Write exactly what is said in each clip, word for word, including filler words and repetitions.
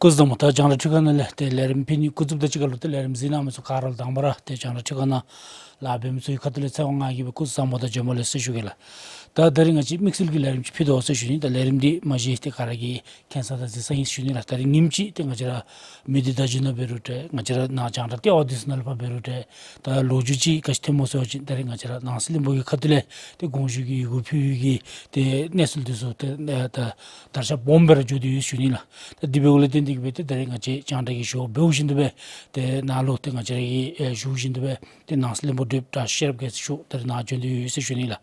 སྐུ་གཟུགས་བཟང་པོ། ད་རྒྱང་བསྒྲགས་ཁྲི་ཁ་ནང་ལས་ཏེ་ལས་རིམ་ཕུལ་ནི་འགོ་བཙུགསཔ་དང་གཅིག་ཁར་ལུ་ཏེ་ལས་རིམ་གཟིགས་གནང་མི་ཚུ་ག་ར་ལུ་དང་པ་ར་ཏེ་རྒྱང་བསྒྲགས་ཁྲི་ཁ་ནང་ལཱ་འབད་མི་ཚུ་གི་ཁ་ཐུག་ལས་ཚེ་དབང་ང་གིས་སྦེ་སྐུ་གཟུགས་བཟང་པོ་དང་བྱོན་པ་ལེགས་ཟེར་ཞུ་གེ་ལགས། ད་ད་རིས་ང་བཅས་དམིགས་བསལ་གྱི་ལས་རིམ་ཅིག་ཕུལ་དོ་ཟེར་ཞུ་ནི། ད་ལས་རིམ་འདི་མ་གཞི་ཏེ་ག་ར་གིས་མཁྱེན་ས་དང་གཟིགས་ས་ཨིན་ཞུ་ནི་ལགས། ད་རིས་ཉིནམ་གཅིག་ཏེ་ང་བཅས་ར་མི་སྡེ་བརྡ་བརྒྱུད་ནང་འབད་རུང་འདྲ། ང་བཅས་ར་ནཱ་རྒྱང་བསྒྲགས་ལྟེ་བ་འདི་ཚུ་ནང་ལུ་ཕར་འབད་རུང་འདྲ། ད་ལོ་རྒྱུས་ཅིག་ག་ཅི་ཐོནམ་སྨོ་ཟེར་བ་ཅིན་ད་རིས་ང་བཅས་ར་ནང་སྲིད་བློན་པོ་གི་ཁ་ཐུག་ལས་ཏེ་དགོངས་ཞུ་གི་ཡི་གུ་ཕུལ་བའི་གི་ཏེ་གནས་ཚུལ་འདི་ཚུ་ཏེ་ད་དར་ཁྱབ་སྦོམ་སྦེ་ར་འགྱོ་སྟེ་ཡོད་ཞུ་ནི་ལགས། ད་དེ་འབདཝ་ལས་བརྟེན་ཏེ་གིས་སྦེ་ཏེ་ད་རིས་ང་བཅས་རྒྱང་བསྒྲགས་ཀྱི་ཞུ་བ་འབདཝ་བཞིན་དུ་སྦེ་ཏེ་ནཱ་ལུ་ཏེ་ང་བཅས་ར་གི་ཨེ་ཞུཝ་བཞིན་དུ་སྦེ་ཏེ་ནང་སྲིད་བློན་པོ་བགྲེསཔ་བཀྲ་ཤིས་ཤེས་རབ་རྒྱལ་མཚན་མཆོག་ད་རིས་ནཱ་བྱོན་ཏེ་ཡོད་ཟེར་ཞུ་ནི་ལགས།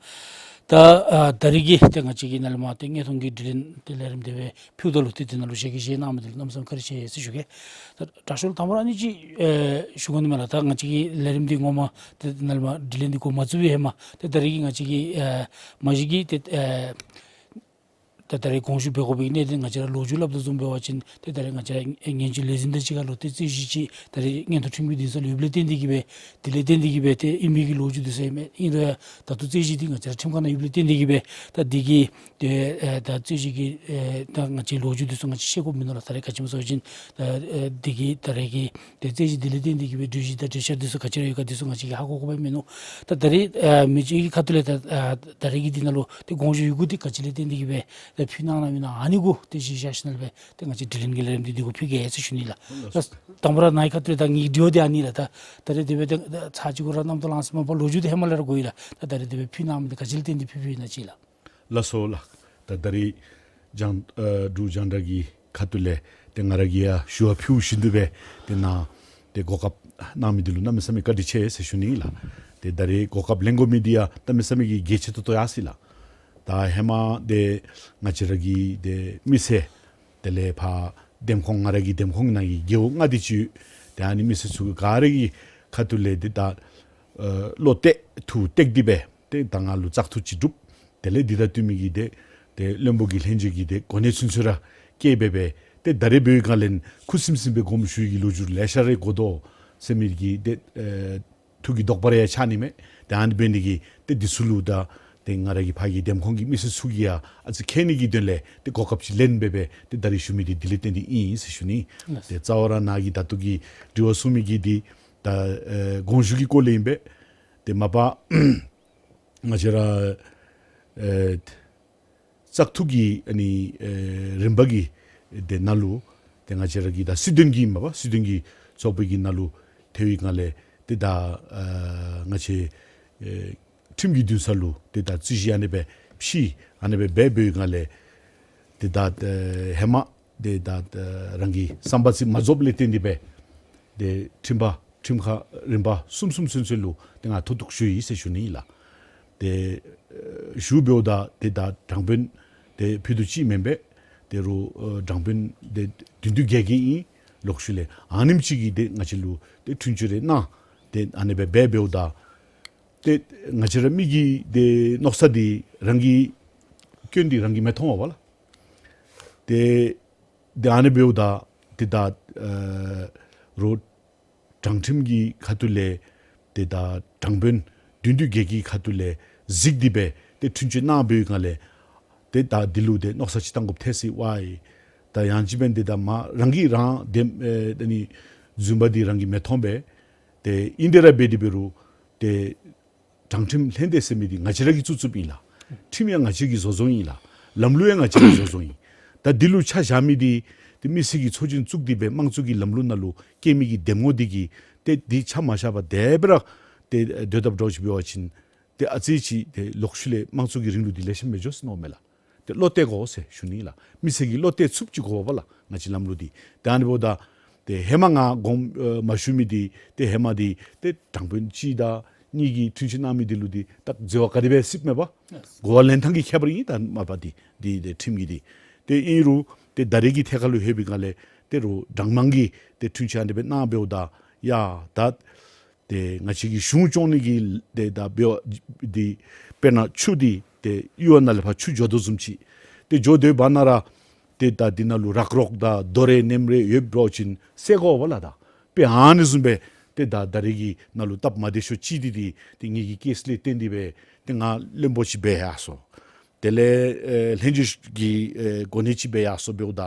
ད་ཨ་ད་རིས་ཀྱི་ཏེ་ང་བཅས་ཀྱི་ནཱ་ལས་མར་ཏེ་དངོས་མཐོང་གི་དྲི་ལན་ཏེ་ལས་རིམ་དེ་སྦེ་ཕུལཝ་ད་ལུ་ཏེ་དེ་ནང་ལུ་ཞལ་གྱིས་བཞེས་གནང་མི་འདི་ལུ་གནམ་མེད་ས་མེད་བཀའ་དྲིན་ཆེ་ཟེར་ཞུ་གེ། ད་དྲག་ཤོས་ལགས་དང་པ་ར་ཨ་ནི་ཅིག་ཨེ་ཞུ་དགོ་ནི་མས་ལགས། ད་ང་བཅས་ཀྱི་ལས་རིམ་འདི་ངོ་མ་ཏེ་ནཱ་ལས་མར་དྲི་ལན་འདི་འགོ་མ་བཙུགས་པའི་ཧེ་མ་ཏེ་ད་རིས་ཀྱི་ང་བཅས་ཀྱི་ཨེ་མ་གཞི་གི་ཏེ་ཨེ་ད་ད་རིས་དགོངས་ཞུ་འབད་དགོ་པའི་གནད་དོན་ང་བཅས་ར་ལོ་རྒྱུས་སླབ་དོ་བཟུམ་འབད་བ་ཅིན་ཏེ་ད་རིས་ང་བཅས་ར་ངན་ཇུས་ལས་འཛིན་དང་གཅིག་ཁར་ལུ་ཏེ་རྩོད་གཞི་ཅིག་ད་རིས་མངོན་མཐོ་ཁྲིམས་ཀྱི་འདུན་ས་ལུ་ཡོདཔ་ལས་བརྟེན་ཏེ་གིས་སྦེ་དེ་ལས་བརྟེན་ཏེ་གིས་སྦེ་ཏེ་ཨིན་པའི་གི་ལོ་རྒྱུས་འདི་ཚུ་ཨིན་མས། ཨིན་རུང་ཡང་ད་ལྟོ་རྩོད་གཞི་འདི་ང་བཅས་ར་ཁྲིམས་ཁང་ནང་ཡོདཔ་ལས་བརྟེན་ཏེ་གིས་སྦེ་ད་འདི་གི་ཏེ་ཨེ་ད་རྩོད་གཞི་གི་ཨེ་ད་ང་བཅས་ལོ་རྒྱུས་འདི་ཚུ་ང་བཅས་ཤེས་དགོཔ་མིན་ནུག་ལགས། ད་རིས་ག་ཅི་སྨོ་ཟེར་བ་ཅིན་ད་ཨེ་འདི་གི་ད་རིས་ཀྱི་ཏེ་རྩོད་གཞི་འདི་ལས་བརྟེན་ཏེ་གིས་སྦེ་གྲོས་གཞི་དང་གྲོས་འཆར་འདི་ཚུ་ག་ཅི་ར་ཡོད་ག་འདི་ཚུ་ང་བཅས་ཀྱིས་ཧ་གོ་དགོཔ་མིན་ནུག། ད་ད་རིས་ཨེ་མི་རྗེ་གི་ཁ་ཐུག་ལས་ད་ཨེ་ད་རིས་ཀྱི་འདི་ནང་ལུ་ཏེ་དགོངས་ཞུ་ཡི་གུ་འདི་ག་ཅི་ལས་བརྟེན་ཏེ་གིས་སྦེ་ཏེ་ཕུལ་གནང་གནངམ་ཨིན་ན་ཨ་ནི་གུ་ཏེ་གཞི་བཞག་ཞིནམ་ལས་སྦེ་ཏེ་ང་བཅས་དྲི་ལན་གྱི་ལས་རིམ་འདི་འདི་གུ་ཕུལ་གེ་ཟེར་ཞུ་ནི་ལགས། ད་དང་པ་ར་ནཱ་གི་ཁ་ཐུག་ལས་ད་ངེའི་དྲི་བ་འདི་ཨ་ནི་ལགས། ད་ད་རིས་དེ་སྦེ་ཏེ་ཚར་གཅིག་གུ་ར་རྣམ་རྟོག་ལངས་ཟེར་མ་པ་ལོ་རྒྱུས་འདི་ཧེ་མ་ལས་ར་གོ་ཡི་ལགས། ད་ད་རིས་དེ་སྦེ་ཕུལ་གནངམ་འདི་ག་ཅི་ལས་བརྟེན་ཏེ་ཕུལ་ཕུལཝ་ཨིན་ན་ཅིག་ལགས། ལགས་སོ་ལགས། ད་ད་རིས་རྒྱང་ཨ་འབྲུག་རྒྱང་བསྒྲགས་ཀྱི་ཁ་ཐུག་ལས་ཏེ་ང་ར་གིས་ཡང་ཞུ་བ་ཕུལཝ་བཞིན་དུ་སྦེ་ཏེ་ནཱ་ཏེ་གོ་སྐབས་གནང་མི་འདི་ལུ་གནམ་མེད་ས་མེད་བཀའ་དྲིན་ཆེ་ཟེར་ཞུ་ནི་ཨིན་ལགས། ཏེ་ད་རིས་གོ་སྐབས་ལེན་དགོ་མི་འདི་ཡང་གནམ་མེད་ས་མེད་ཀྱི་གལ་ཆེ་ཏོག་ཏོ་ཡར་སོ་ཡི་ལགས། ད་ཧེ་མ་ཏེ་ང་བཅས་ར་གི་ཏེ་མི་སེར་དེ་ལས་ཕར་འདེམས་ཁོངས་ང་ར་གི་འདེམས་ཁོངས་ནང་གི་རྒེད་འོག་ལྔ་དེ་ཅིག་ཏེ་ཨ་ནི་མི་སེར་ཚུ་ག་ར་གི་ཁ་ཐུག་ལས་ཏེ་ད་ཨ་བློ་གཏད་ཐུགས་གཏད་དེ་སྦེ་ཏེ་ད་ང་ལུ་བཙག་འཐུ་ཅིག་གྲུབ། དེ་ལས་འདི་དང་བསྟུན་མི་གི་ཏེ་ཏེ་བློན་པོ་གི་ལྷན་རྒྱས་ཀྱི་ཏེ་གོ་གནས་ཚུན་ཚོད་ར་བཀལ་སྦེ་སྦེ་ཏེ་ད་རེས་འབདཝ་ད་ལས་ཁུ་སིམ་སིམ་སྦེ་དགོངསམ་ཞུ་ནི་གི་ལོ་རྒྱུས་ལེ་ཤ་རེ་གོ་དོ་ཟེར་མི་གི་ཏེ་ཨེ་ཐུགས་ཀྱི་དོགས་པ་རེ་ཡང་ཆགས་ནི་མས། ཏེ་ཨ་ནི་འབད་ནི་དེ་གིས་ཏེ་འདི་ཚུ་ལུ་ད་ཏེ་ང་ར་གི་ཕར་གྱི་འདེམས་ཁོངས་ཀྱི་མི་སེར་ཚུ་གིས་ཡང་ཨ་ཙི་མཁྱེན་ནི་གི་དོན་ལས་ཏེ་གོ་སྐབས་ཅིག་ལེན་སྦེ་སྦེ་ཏེ་ད་རིས་ཞུ་མི་འདི་དེ་ལས་བརྟེན་ཏེ་ཨིན་ཟེར་ཞུ་ནི། ལགས། ཏེ་རྩ་བ་ར་ནཱ་གིས་ད་ལྟོ་གི་དྲི་བ་གསུང་མི་གི་འདི་ད་ཨེ་དགོངས་ཞུ་གི་སྐོར་ལས་ཨིན་པས། ཏེ་མ་པ་ང་བཅས་ར་ཨེ་བཙག་འཐུ་གི་ཨ་ནི་ཨེ་རིམ་པ་གི་ཏེ་ནང་ལུ་ཏེ་ང་བཅས་ར་གི་ད་སྲིད་དོན་གྱི་མ་པ་སྲིད་དོན་གྱི་ཚོགས་པའི་གི་ནང་ལུ་ཐལ་བའི་སྒང་ལས་ཏེ་ད་ཨ་ང་བཅས་ཨེ་ཁྲིམས་ཀྱི་འདུན་ས་ལུ་ཏེ་ད་རྩོད་གཞི་ཨ་ནི་སྦེ་ཕྱེ་ཨ་ནི་སྦེ་འབད་འབདཝ་ད་ལས་ཏེ་ད་ཨེ་ཧེ་མ་ཏེ་ད་ཨེ་རང་གི་བསམ་པ་ཅིག་མ་རྫོགསཔ་ལས་བརྟེན་ཏེ་སྦེ་ཏེ་ཁྲིམས་པ་ཁྲིམས་ཁང་རིམ་པ་གསུམ་གསུམ་ཚུན་ཚོད་ལུ་ཏེ་ང་མཐོ་གཏུགས་ཞུ་ཡི་ཟེར་ཞུ་ནི་ཨིན་ལགས། ཏེ་ཨེ་ཞུ་འབདཝ་ད་ཏེ་ད་དྲང་དཔོན་ཏེ་ཕུད་རྡོག་གཅིག་མེན་པས། ཏེ་རུང་ཨེ་དྲང་དཔོན་ཏེ་བདུན་བདུན་བརྒྱད་བརྒྱད་ཨིན། ལོག་ཤུལ་ལས་ཨ་ནེམ་ཅིག་གིས་ཏེ་ང་བཅས་ལུ་ཏེ་འཁྲུན་ཆོད་རེ་གནང་། ཏེ་ཨ་ནི་སྦེ་འབད་འབདཝ་ད་ཏེ་ང་བཅས་ར་མི་གི་ཏེ་མནོ་བསམ་འདི་རང་གི་སྐྱོན་འདི་རང་གིས་མི་མཐོང་བས་ལགས། ཏེ་ཏེ་ཨ་ནི་འབདཝ་ད་ཏེ་ད་ཨེ་རུང་དྲང་ཁྲིམས་ཀྱི་ཁ་ཐུག་ལས་ཏེ་ད་དྲང་དཔོན་བདུན་བདུན་བརྒྱད་བརྒྱད་ཁ་ཐུག་ལས་གཟིགས་ཏེ་སྦེ་ཏེ་འཁྲུན་ཆོད་གནང་འབདཝ་ད་ལས་ཏེ་ད་འདི་ལུ་ཏེ་མནོ་བསམ་ཅིག་བཏང་དགོཔ་ཐལ་སོ་ཡི་ཝའི། ད་ཡང་ཅིན་འབདན་ཏེ་ད་མ་རང་གིས་རང་འདེམས་ཨེ་ཨ་ནི་རྫུན་པ་འདི་རང་གིས་མི་མཐོང་པས། ཏེ་ཨིན་ཏེ་ར་འབད་དེ་འབད་རུང་ཏེ་དྲང་ཁྲིམས་ལྷན་སྡེ་ཟེར་མི་འདི་ང་བཅས་ར་གིས་བཙུགས་བཙུགསཔ་ཨིན་ལགས། ཁྲིམས་ཡང་ང་བཅས་ཀྱིས་བཟོ་བཟོཝ་ཨིན་ལགས། ལམ་ལུགས་ཡང་ང་བཅས་ཀྱིས་བཟོ་བཟོཝ་ཨིན། ད་འདི་ལུ་ཆ་བཞག་མི་འདི་ཏེ་མི་སེར་གྱིས་ཚོགས་ཆེན་བཙུགས་ཏེ་སྦེ་དམངས་གཙོ་གི་ལམ་ལུགས་ནང་ལུ་བཀལ་མི་གི་འདེམས་ངོ་འདི་གིས་ཏེ་འདི་ཆ་མ་བཞག་པར་དེ་སྦེ་ར་ཏེ་སྡོད་དཔ་འདྲཝ་ཅིག་འབད་བ་ཅིན་ཏེ་ཨ་ཙི་ཅིག་ཏེ་ལོག་ཤུལ་ལས་དམངས་གཙོ་གི་རིང་ལུགས་འདི་ལེགས་ཤོམ་སྦེ་འགྱོ་སྲིད་ནི་མས་ལགས། ཏེ་བློ་གཏད་དགོ་ཟེར་ཞུ་ནི་ལགས། མི་སེར་གྱིས་བློ་གཏད་ཚུགསཔ་ཅིག་དགོ་པས་ལགས། ང་བཅས་ལམ་ལུགས་འདི་ཏེ་ཨ་ནི་འབདཝ་ད་ཏེ་ཧེ་མ་ང་དགོངསམ་ཨེ་མ་ཞུ་མི་འདི་ཏེ་ཧེ་མ་འདི་ཏེ་དྲང་དཔོན་གཅིག་དང་གཉིས་ཀྱིས་འཁྲུན་ཆོད་གནང་མི་འདི་ལུ་འདི་ད་འཛོལ་བ་ག་དེ་སྦེ་སྲིདཔ་མས་པ། གོ་བ་ལེན་ཐངས་ཀྱི་ཁྱད་པར་ཨིན། ད་མ་པ་འདི་འདི་ཏེ་ཁྲིམས་ཀྱི་འདི་ཏེ་ཨིན་རུང་ཏེ་ད་རེས་ཀྱི་ཐད་ཁར་ལུ་ལྷོད་པའི་སྒང་ལས་ཏེ་རུང་དྲང་དམངས་ཀྱིས་ཏེ་འཁྲུན་ཆོད་ཨ་ནི་སྦེ་གནང་འབདཝ་ད་ཡ་ད་ཏེ་ང་བཅས་ཀྱི་གཞུང་སྐྱོང་ནི་གི་ཏེ་ད་འབདཝ་འདི་དཔེར་ན་ཆུ་འདི་ཏེ་གཡུར་བ་ནང་ལས་ཕར་ཆུ་འགྱོ་དོ་བཟུམ་ཅིག། ཏེ་འགྱོ་སྡོད་པ་ན་ར་ཏེ་ད་འདི་ནང་ལུ་རག་རོག་དང་རྡོ་རེ་ནེམ་རེ་ཡོདཔ་འདྲཝ་ཅིན་སེལ་དགོ་པས་ལགས། ད་དཔེ་ཨ་ནི་བཟུམ་སྦེ་ཏེ་ད་ད་རེས་ཀྱི་ནང་ལུ་སྟབས་མ་བདེ་ཤོས་ཅིག་འདི་འདི་ཏེ་ངེ་གི་ཀེསི་ལས་བརྟེན་ཏེ་སྦེ་ཏེ་ང་བློན་པོ་ཅིག་འབད་ཡར་སོ། དེ་ལས་ཨེ་ལྷན་རྒྱས་ཀྱི་ཨེ་གོ་གནས་ཅིག་འབད་ཡར་སོ་འབདཝ་ད་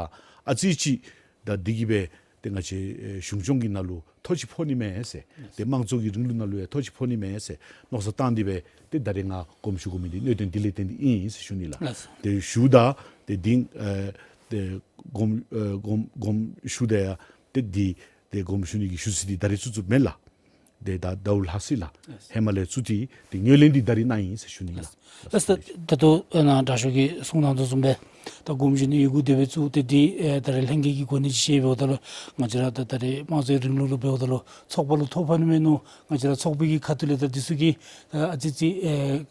ཨ་ཙི་ཅིག་ ད་འདི་གིས་སྦེ་ཏེ་ང་བཅས་ཨེ་གཞུང་སྐྱོང་གི་ནང་ལུ་ཐོ་ཅིག་ཕོག་ནི་མས་ཟེར། ཏེ་དམངས་གཙོ་གི་རིང་ལུགས་ནང་ལུ་ཡང་ཐོ་ཅིག་ཕོག་ནི་མས་ཟེར་མནོ་བསམ་བཏང་སྟེ་སྦེ་ཏེ་ད་རེས་ང་དགོངསམ་ཞུ་དགོ་མི་འདི་གནད་དོན་འདི་ལས་བརྟེན་ཏེ་ཨིན་ཟེར་ཞུ་ནི་ལགས། ལགས། ཏེ་ཞུཝ་ད་ཏེ་འདི་ཨེ་ཏེ་དགོངསམ་ཨེ་དགོངསམ་དགོངསམ་ཞུཝ་ད་ཡང་ཏེ་འདི་ཏེ་དགོངསམ་ཞུ་ནི་གི་ཞུ་ཚིག་འདི་ད་རེས་ཚུན་ཚོད་མེན་ལགས། ཏེ་ད་ཟླཝ་ལྷག་སི་ལགས། ལགས། ཧེ་མ་ལས་ཚུར་ཏེ་ཏེ་ངོས་ལེན་འདི་ད་རེས་གནང་ཡི་ཟེར་ཞུ་ནི་ལགས། ལགས། ལགས། ད་ད་ལྟོ་ཨ་ནཱ་དྲག་ཤོས་ཀྱིས་གསུངས་གནང་དོ་བཟུམ་སྦེ་ད་དགོངསམ་ཞུ་ནི་ཡི་གུ་དེ་སྦེ་བཙུགས་ཏེ་འདི་ཨེ་ད་རེས་ལྷན་རྒྱས་ཀྱི་གོ་གནས་ཅིག་བཞེས་འབདཝ་ད་ལུ་ང་བཅས་ར་ད་ད་རེས་དམངས་གཙོའི་རིང་ལུགས་ལུ་འབདཝ་ད་ལུ་ཚོགས་པ་ལུ་ཐོ་ཕོག་ནི་མས་མནོ། ང་བཅས་ར་ཚོགས་པའི་གི་ཁ་ཐུག་ལས་ད་འདི་ཚུ་གི་ཨ་ཨ་ཙི་ཙི་ཨེ་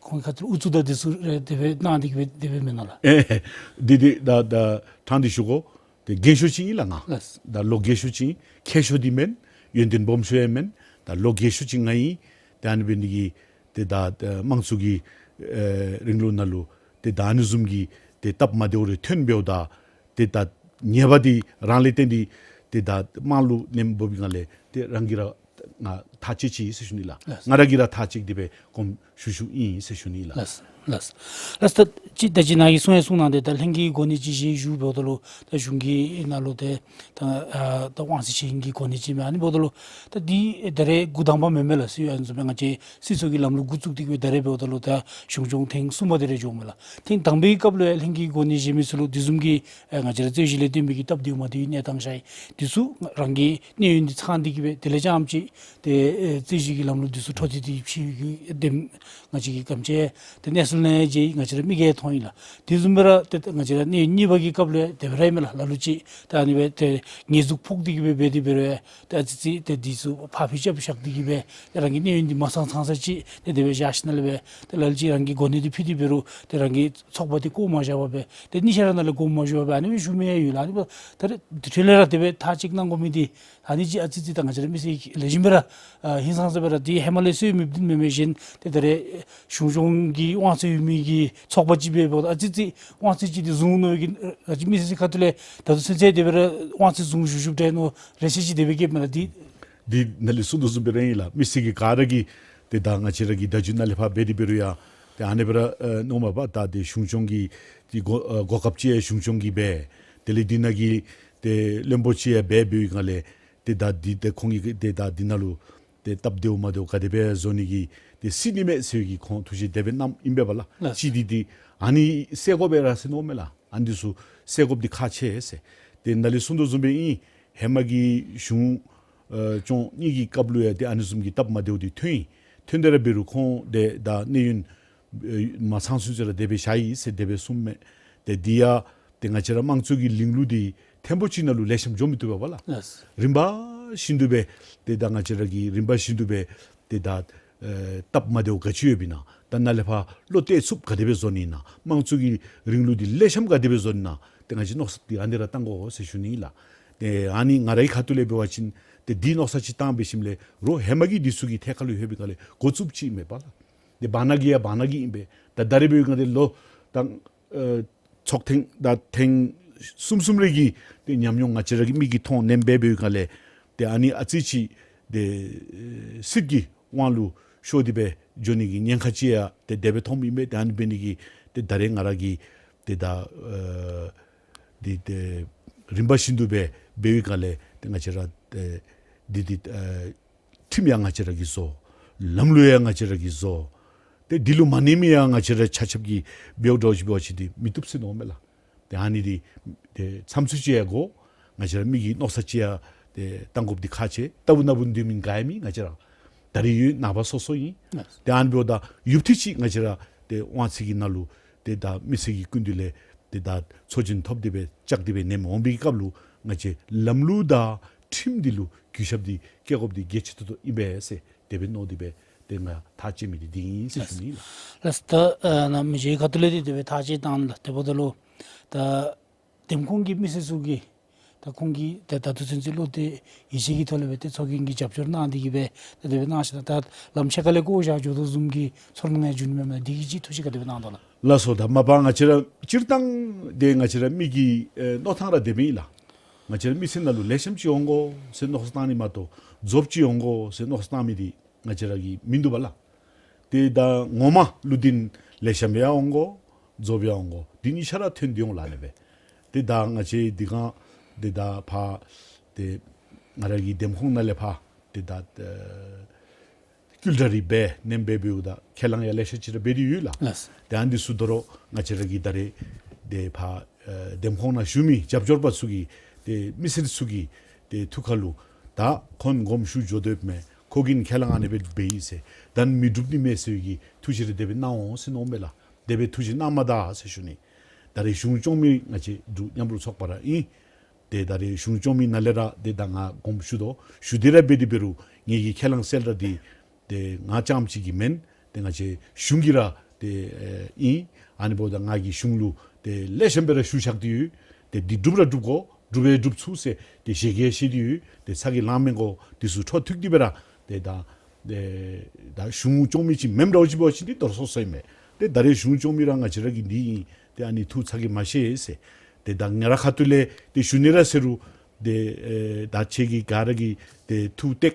ཁོང་གི་ཁ་ཐུག་ལས་ཨུ་ཚུགས་དང་འདི་ཚུ་རེ་དེ་སྦེ་གནང་སྟེ་གི་སྦེ་དེ་སྦེ་མེན་ན་ལགས། ཨེ་འདི་འདི་ད་ད་ཕྲང་སྟེ་ཞུ་དགོ། ཏེ་རྒན་ཤོས་ཅིག་ཨིན་ལགས་ང་། ལགས། ད་ལོ་རྒས་ཤོས་ཅིག་ཨིན། མཁས་ཤོས་འདི་མེན། ཡོན་ཏན་སྦོམ་ཤོས་ཡང་མེན། ད་ལོ་རྒས་ཤོས་ཅིག་ང་ཨིན། ཏེ་ཨ་ནི་འབད་ནི་འདི་གིས་ཏེ་ད་ཨེ་དམངས་གཙོ་གི་ཨེ་རིང་ལུགས་ནང་ལུ་ཏེ་ད་ཨ་ནི་བཟུམ་གྱི་ཏེ་སྟབས་མ་བདེཝ་རེ་ཐོན་འབདཝ་ད་ཏེ་ད་ཉེས་པ་འདི་རང་ལས་བརྟེན་ཏེ་ཏེ་ད་དམངས་ལུ་ལན་འབོ་བའི་སྒང་ལས་ཏེ་རང་གིས་ར་ང་ཐག་བཅད་ཅི་ཟེར་ཞུ་ནི་ལགས། ལགས། ང་ར་གིས་ར་ཐག་བཅད་དེ་སྦེ་དགོངསམ་ཞུ་ཞུཝ་ཨིན་ཟེར་ཞུ་ནི་ལགས། ལགས། ལགས། ལགས། ད་ཅི་ད་ཅི་ནཱ་གིས་གསུང་ཡང་གསུངས་གནང་སྟེ་ད་ལྷན་རྒྱས་གོ་གནས་ཅིག་བཞེས་བཞུགས་འབདཝ་ད་ལུ་ད་གཞུང་གི་ནང་ལུ་ཏེ་ད་ཨ་ད་དབང་ཚད་ཅན་གྱི་གོ་གནས་ཅིག་མས། ཨ་ནི་འབདཝ་ད་ལུ་ད་འདི་ད་རེས་འགོ་དང་པ་མེན་མས་ལགས། སྲིད་ཨ་ནི་བཟུམ་སྦེ་ང་བཅས་སྲིད་ཚོགས་ཀྱི་ལམ་ལུགས་འགོ་བཙུགས་ཏེ་གི་སྦེ་ད་རེས་འབདཝ་ད་ལུ་ད་གཞུང་སྐྱོང་ཐེངས་གསུམ་པ་དེ་རེ་འགྱོཝ་མས་ལགས། ཐེངས་དང་པའི་སྐབས་ལུ་ཡང་ལྷན་རྒྱས་གོ་གནས་བཞེས་མི་ཚུ་ལུ་དེ་བཟུམ་གྱི་ཨེ་ང་བཅས་ར་རྩོད་གཞི་ལས་བརྟེན་པའི་གི་སྟབས་བདེཝ་མ་བདེ་བའི་གནས་སྟངས་ཤར་ཡི། དེ་ཚུ་རང་གི་གནས་ཡུན་འདི་ཚང་སྟེ་གི་སྦེ་དེ་ལས་རྐྱངམ་ཅིག་ཏེ་ཨེ་རྩོད་གཞི་གི་ལམ་ལུགས་འདི་ཚུ་འཕྲོ་མཐུད་དེ་ཕྱིའི་གི་དེམ་ང་བཅས་ཀྱིས་ག་དེམ་ཅིག་ཏེ་གནས་ཚུལ་ནང་ཡང་མཇལ་ཡི། ང་བཅས་ར་མིག་གིས་མཐོང་ཡི་ལགས། དེ་བཟུམ་སྦེ་ར་ཏེ་ང་བཅས་ར་གནས་ཡུན་གཉིས་པ་གི་སྐབས་ལུ་ཡང་དེ་སྦེ་ར་ཨིན་མས་ལགས། ལ་ལུ་ཅིག་ད་ཨ་ནི་སྦེ་ཏེ་ཉེས་འཛུགས་ཕོག་སྟེ་གི་སྦེ་འབད་དེ་འབད་རུང་ཡང་ཏེ་ཨ་ཙི་ཙི་ཏེ་འདི་ཚུ་ཕར་ཕུད་རྐྱབ་བཞག་སྟེ་གི་སྦེ་ཏེ་རང་གི་གནས་ཡུན་འདི་མ་ཚང་ཚང་ས་ཅིག་ཏེ་དེ་སྦེ་བཞག་ཞིནམ་ལས་སྦེ་ཏེ་ལ་ལུ་ཅིག་རང་གི་གོ་གནས་འདི་ཕུད་དེ་འབད་རུང་ཏེ་རང་གི་ཚོགས་པ་འདི་བཀོ་མ་བཞག་པར་སྦེ་ཏེ་གཉིས་ཆ་ར་ནང་ལས་བཀོ་མ་བཞག་པར་སྦེ་ཨ་ནི་སྦེ་བཞུགས་མི་ཡང་ཡོད་ལགས། ཨ་ནི་སྦེ་ད་རེས་དེ་འཕྲོ་ལས་ར་དེ་སྦེ་ཐག་གཅིག་གནང་དགོ་མི་འདི་ཨ་ནི་ཅིག་ཨ་ཙི་ཙི་ད་ང་བཅས་ར་མི་སེར་ལེགས་ཤོམ་སྦེ་ར་ཨ་ཧིང་སངས་ས་སྦེ་ར་འདི་ཧེ་མ་ལས་སྲོལ་མེདཔ་འདི་མེན་མས། གཞན་ཏེ་ད་རེས་གཞུང་སྐྱོང་གི་དབང་ཚད་ཡོད་མི་གི་ཚོགས་པ་ཅིག་འབད་འབདཝ་ད་ཨ་ཙི་ཙི་དབང་ཚད་ཅིག་འདི་བཟུང་ནུག་གི་ཨ་ཙི་མི་སེར་ཚུ་ཁ་ཐུག་ལས་ད་ལྟོ་ཚུན་ཚོད་དེ་སྦེ་ར་དབང་ཚད་བཟུང་བཞུགས་བཞུགསཔ་འདྲས་མནོ་རེ་ཆེ་ཅིག་དེ་སྦེ་སྐྱེཝ་མས་ལགས། འདི་འདི་ནཱ་ལས་གསུངས་དོ་བཟུམ་སྦེ་ར་ཨིན་ལགས། མི་སེར་གྱི་ག་ར་གིས་ཏེ་ད་ང་བཅས་ར་གི་བརྡ་བརྒྱུད་ནང་ལས་ཕར་འབད་དེ་འབད་རུང་ཡང་ཏེ་ཨ་ནི་སྦེ་ར་ཨེ་མནོཝ་མས་པ། ད་ཏེ་གཞུང་སྐྱོང་གི་ཏེ་གོ་ཨེ་གོ་སྐབས་ཅིག་ཡང་གཞུང་སྐྱོང་གིས་འབད། དེ་ལས་འདི་ནང་གི་ཏེ་བློན་པོ་ཅིག་ཡང་འབད་འབདཝ་ཨིན་ག་ལས་ཏེ་ད་འདི་ཏེ་ཁོང་གིས་ཏེ་ད་འདི་ནང་ལུ་ཏེ་སྟབས་བདེཝ་མ་བདེཝ་ག་དེ་སྦེ་བཟོ་ནི་གི་ཏེ་སྲིད་ནི་མས་ཟེར་བའི་གི་ཁོང་ཐུགས་བཞེད་དེ་སྦེ་གནངམ་ཨིན་པས་པ་ལགས། ལགས། ཅིག་འདི་འདི་ཨ་ནི་སེལ་དགོ་པས་ར་ཟེར་མནོཝ་མས་ལགས། ཨ་ནི་འདི་ཚུ་སེལ་དགོཔ་འདི་ཁག་ཆེ་ཟེར། ཏེ་ནཱ་ལས་གསུངས་དོ་བཟུམ་སྦེ་ཨིན། ཧེ་མ་གི་གཞུང་ཨེ་སྐྱོང་གཉིས་ཀྱི་སྐབས་ལུ་ཡང་ཏེ་ཨ་ནི་བཟུམ་གྱི་སྟབས་མ་བདེཝ་འདི་ཐོན་ཡི། ཐོན་ཏེ་ར་འབད་རུང་ཁོང་ཏེ་ད་གནས་ཡུན་ཨེ་མ་ཚང་ཚུན་ཚོད་ར་དེ་སྦེ་བཞག་ཡི་ཟེར་དེ་སྦེ་གསུངམ་མས། ཏེ་འདི་ཡང་ཏེ་ང་བཅས་ར་དམངས་གཙོ་གི་ལམ་ལུགས་འདི་ཐེངས་པོ་ཅིག་ནང་ལུ་ལེགས་ཤོམ་འགྱོ་མི་བཏུབ་པས་པ་ལགས། ལགས། རིམ་པ་བཞིན་དུ་སྦེ་ཏེ་ད་ང་བཅས་ར་གིས་རིམ་པ་བཞིན་དུ་སྦེ་ཏེ་ད་ཨེ་སྟབས་མ་བདེཝ་ག་ཅི་ཡོདཔ་ཨིན་ན་ད་ནཱ་ལས་ཕར་བློ་གཏད་ཚུགསཔ་ག་དེ་སྦེ་བཟོ་ནི་ཨིན་ན་དམངས་གཙོ་གི་ལམ་ལུགས་འདི་ལེགས་ཤོམ་ག་དེ་སྦེ་བཟོ་ནི་ཨིན་ན་ཏེ་ང་བཅས་མནོ་བསམ་འདི་ཨ་ནི་ར་བཏང་དགོ་ཟེར་ཞུ་ནི་ཨིན་ལགས། ཏེ་ཨ་ནི་ང་རའི་ཁ་ཐུག་ལས་འབད་བ་ཅིན་ཏེ་འདི་མནོ་བསམ་ཅིག་བཏང་འབད་ཞིནམ་ལས་རོགས་ཧེ་མ་གི་འདི་ཚུ་གི་ཐད་ཁར་ལུ་ལྷོད་པའི་སྒང་ལས་འགོ་བཙུགསཔ་ཅིག་མས་པ་ལགས། ཏེ་བར་ན་གི་ཡང་བར་ན་གི་ཨིན་པས། ད་ད་རེས་འབད་བའི་སྒང་ཏེ་ལོ་ད་ཨེ་ཚོགས་ཐེངས་ད་ཐེངས་གསུམ་གསུམ་རེ་གི་ཏེ་ཉམས་མྱོང་ང་བཅས་ར་གི་མིག་གིས་མཐོང་ནེམ་སྦེ་འབད་བའི་སྒང་ལས་ཏེ་ཨ་ནི་ཨ་ཙི་ཅིག་ཏེ་ཨེ་སྲིད་ཀྱི་དབང་ལུ་ཤོར་ཏེ་སྦེ་འགྱོ་ནི་གི་ཉེན་ཁ་ཅིག་ཡང་ཏེ་དེ་སྦེ་མཐོངམ་ཨིན་པས། ཏེ་ཨ་ནི་འབད་ནི་གིས་ཏེ་ད་རེས་ང་ར་གིས་ཏེ་ད་ཨེ་འདི་ཏེ་རིམ་པ་བཞིན་དུ་སྦེ་འབད་བའི་སྒང་ལས་ཏེ་ང་བཅས་ར་ཏེ་འདི་འདི་ཨེ་ཁྲིམས་ཡང་ང་བཅས་ར་གིས་བཟོ། ལམ་ལུགས་ཡང་ང་བཅས་ར་གིས་བཟོ། ཏེ་འདི་ལུ་མ་གནས་མི་ཡང་ང་བཅས་ར་ཆ་ཁྱབ་ཀྱིས་འབདཝ་འདྲཝ་ཅིག་འབད་བ་ཅིན་འདི་མི་བཏུབ་ཟེར་མནོཝ་མས་ལགས། ཏེ་ཨ་ནི་འདི་ཏེ་མཚམས་ཚུ་ཅིག་ཡང་དགོ། ང་བཅས་ར་མི་གི་མནོ་བསམ་ཅིག་ཡང་ཏེ་བཏང་དགོཔ་འདི་ཁག་ཆེ། ལྟ་བུ་ན་བུན་འདི་མིན་ག་ཡང་མེད་ང་བཅས་ར། ད་རེས་ཡོད་ནངས་པ་སོ་སོ་ཨིན། ཏེ་ཨ་ནི་འབདཝ་ད་ཡུདཔ་ཐེངས་ཅིག་ང་བཅས་ར་ཏེ་དབང་ཚད་ཀྱི་ནང་ལུ་ཏེ་ད་མི་སེར་གྱི་སྐུ་མདུན་ལས་ཏེ་ད་ཚོགས་ཆེན་ཐོབ་སྟེ་སྦེ་བཅར་ཏེ་སྦེ་ནེམ་འོང་པའི་སྐབས་ལུ་ང་བཅས་ལམ་ལུགས་དང་ཁྲིམས་འདི་ལུ་གུས་ཞབས་འདི་བསྐྱེད་དགོཔ་འདི་གལ་ཆེ་ཏོག་ཏོ་ཨིན་པས་ཟེར་དེ་སྦེ་མནོ་སྟེ་སྦེ་ཏེ་ང་ཐག་བཅད་མི་འདི་འདི་ཨིན་ཟེར་ཞུ་ནི་ལགས། ལགས། ད་ཨ་ནཱ་མི་རྗེ་ཁ་ཐུག་ལས་འདི་དེ་སྦེ་ཐག་བཅད་བཏང་ལགས། དེ་འབདཝ་ད་ལུ་ད་འདེམས་ཁོངས་ཀྱི་མི་སེར་ཚུ་གིས་ད་ཁོང་གིས་ད་ད་ལྟོ་ཚུན་ཚོད་བློ་གཏད་ཡིད་ཆེས་ཀྱི་ཐོག་ལས་སྦེ་ཏེ་ཚོགས་རྒྱན་གྱི་རྒྱབ་སྐྱོར་གནང་སྟེ་གི་སྦེ་ད་དེ་སྦེ་གནང་ཞིནམ་ད་ལམ་ཕྱེད་ཀ་ལས་བཀོ་བཞག་འགྱོ་དོ་བཟུམ་གྱི་ཚོར་སྣང་ཡང་འབྱུང་ནི་མས། ད་འདི་གི་ཅིག་ཐུགས་བཞེད་ག་དེ་སྦེ་གནང་དོ་ལགས། ལགས་སོ། ད་མ་པ་ང་བཅས་ར་སྤྱིར་བཏང་འདི་ང་བཅས་ར་མི་གི་ཨེ་མནོ་ཐངས་ར་དེ་སྦེ་ཨིན་ལགས། ང་བཅས་ར་མི་སེར་ནང་ལུ་ལེགས་ཤོམ་ཅིག་འོང་དགོ་ཟེར་མནོ་བསམ་བཏང་ནི་མ་གཏོགས་རྫོབ་ཅིག་འོང་དགོ་ཟེར་མནོ་བསམ་བཏང་མི་འདི་ང་བཅས་ར་གི་མིན་འདུག་པ་ལགས། ཏེ་ད་ངོ་མ་ལུ་འདི་ལེགས་ཤོམ་ཡང་འོང་དགོ་རྫོབ་ཡང་འོང་དགོ་འདི་གཉིས་ཆ་ར་ཐོན་ཏེ་འོང་ལགས། ཨ་ནི་སྦེ་ཏེ་ད་ང་བཅས་འདི་གང་ ཏེ་ད་ཕར་ཏེ་ང་ར་གི་འདེམས་ཁོངས་ནང་ལས་ཕར་ཏེ་ད་ཨེ་སྐུལ་གྲ་རེ་འབད་ནེམ་འབད་འབདཝ་ད་ཁས་བླངས་ཡང་ལེ་ཤ་ཅིག་ར་འབད་དེ་ཡོད་ལགས། ལགས། ཏེ་ཨ་ནི་ཚུ་དོ་རུང་ང་བཅས་ར་གི་ད་རེས་ཏེ་ཕར་ཨེ་འདེམས་ཁོངས་ནང་བཞུགས་མི་རྒྱབ་སྐྱོར་པ་ཚུ་གི་ཏེ་མི་སེར་ཚུ་གི་ཏེ་ཐུགས་ཁ་ལུ་ད་ཁོང་དགོངསམ་ཞུ་འགྱོ་དོ་ཡོདཔ་མས། ཁོ་གིས་ཁས་བླངས་ཨ་ནི་སྦེ་འབད་ཡི་ཟེར། ད་མི་འགྲུབ་ནི་མས་ཟེར་བའི་གི་ཐུགས་བཞེད་རེ་དེ་སྦེ་གནང་འོང་ཟེར་མནོཝ་མས་ལགས། དེ་སྦེ་ཐུགས་བཞེད་གནང་མ་ད་ཟེར་ཞུ་ནི། ད་རེས་གཞུང་སྐྱོང་མི་ང་བཅས་འབྲུག་མཉམ་རུབ་ཚོགས་པ་ར་ཨིན། ཏེ་ད་རེས་གཞུང་སྐྱོང་མི་ནང་ལས་ར་ཏེ་ད་ང་དགོངསམ་ཞུ་དོ། ཞུ་སྟེ་ར་འབད་དེ་འབད་རུང་ངེ་གི་ཁས་བླངས་གསལ་བསྒྲགས་འདི་ཏེ་ང་རྐྱངམ་ཅིག་གིས་མེན། ཏེ་ང་བཅས་གཞུང་གིས་ར་ཏེ་ཨེ་ཨིན། ཨ་ནི་འབདཝ་ད་ང་གིས་གཞུང་ལུ་ཏེ་ལེགས་ཤོམ་སྦེ་ར་ཞུ་བཞག་སྟེ་ཡོད། ཏེ་འདི་འགྲུབ་ར་འགྲུབ་དགོ། འགྲུབ་པས་འགྲུབ་ཚུགས་ཟེར་ཏེ་ཞལ་གྱིས་བཞེས་ཏེ་ཡོད། ཏེ་ཚ་གྱང་ལང་མི་དགོ། འདི་ཚུ་འཕྲོ་མཐུད་དེ་སྦེ་ར་ཏེ་ད་ཏེ་ད་གཞུང་སྐྱོང་མི་ཅིག་མེནམ་འདྲཝ་ཅིག་འབད་བ་ཅིན་འདི་དོར་སོང་སོང་ཨིན་མས། ཏེ་ད་རེས་གཞུང་སྐྱོང་མི་ར་ང་བཅས་ར་གི་འདི་ཨིན། ཏེ་ཨ་ནི་ཐུགས་ཚ་གྱང་མ་བཞེས་ཟེར། ཏེ་ད་ང་རའི་ཁ་ཐུག་ལས་ཏེ་ཞུ་ནི་ར་ཟེར་རུང་ཏེ་ཨེ་ད་ཁྱེད་ཀྱིས་ག་ར་གིས་ཏེ་ཐུགས་གཏད།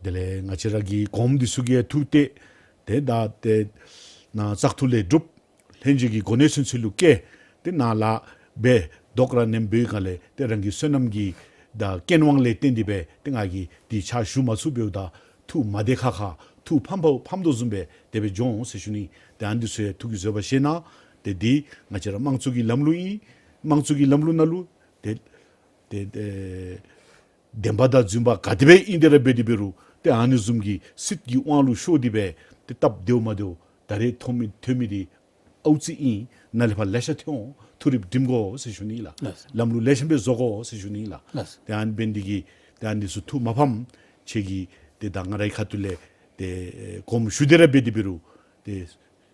དེ་ལས་ང་བཅས་ར་གི་གོངམ་འདི་ཚུ་གིས་ཐུགས་གཏད། ཏེ་ད་ཏེ་ནཱ་བཙག་འཐུ་ལས་གྲུབ། ལྷན་རྒྱས་ཀྱི་གོ་གནས་ཚུན་ཚོད་ལུ་བཀལ། ཏེ་ནཱ་ལཱ་འབད་དོགས་ར་ནེམ་འབད་བའི་སྒང་ལས་ཏེ་རང་གི་བསོད་ནམས་ཀྱི་དང་རྐྱེན་དབང་ལས་བརྟེན་ཏེ་སྦེ་ཏེ་ང་གིས་འདི་ཕྱག་ཞུ་མ་ཚུགས་འབདཝ་ད་ཐུགས་མ་བདེ་ཁག་ཁ་ཐུགས་ཕམ་ཕམ་ཕམ་དོ་བཟུམ་སྦེ་དེ་སྦེ་འགྱོ་འོང་ཟེར་ཞུ་ནི། ཏེ་ཨ་ནི་འདི་ཚུ་ཡང་ཐུགས་ཀྱི་བཟོད་པ་བཞེས་གནང་། ཏེ་འདི་ང་བཅས་ར་དམངས་གཙོ་གི་ལམ་ལུགས་ཨིན། དམངས་གཙོ་གི་ལམ་ལུགས་ནང་ལུ་ཏེ་ཏེ་ཏེ་བདེན་པ་དང་རྫུན་པ་ག་དེ་སྦེ་ཨིན་དེ་ར་འབད་དེ་འབད་རུང་ཏེ་ཨ་ནི་བཟུམ་གྱི་སྲིད་ཀྱི་དབང་ལུ་ཤོར་ཏེ་སྦེ་ཏེ་སྟབས་བདེཝ་མ་བདེཝ་ད་རེས་ཐོན་མི་ཐོན་མི་འདི་ཨའུ་ཙི་ཨིན། ནཱ་ལས་ཕར་ལེ་ཤ་ཐོན་འོང་། ཐུགས་རིག་སྒྲིམ་དགོ་ཟེར་ཞུ་ནི་ལགས། ལགས། ལམ་ལུགས་ལེགས་ཤོམ་སྦེ་བཟོ་དགོ་ཟེར་ཞུ་ནི་ལགས། ལགས། ཏེ་ཨ་ནི་འབད་ནི་འདི་གིས་ཏེ་ཨ་ནི་ཚུ་ཐུགས་མ་ཕམ། ཁྱེད་ཀྱིས་ཏེ་ད་ང་རའི་ཁ་ཐུག་ལས་ཏེ་ཨེ་དགོངསམ་ཞུ་སྟེ་ར་འབད་དེ་འབད་རུང་ཏེ་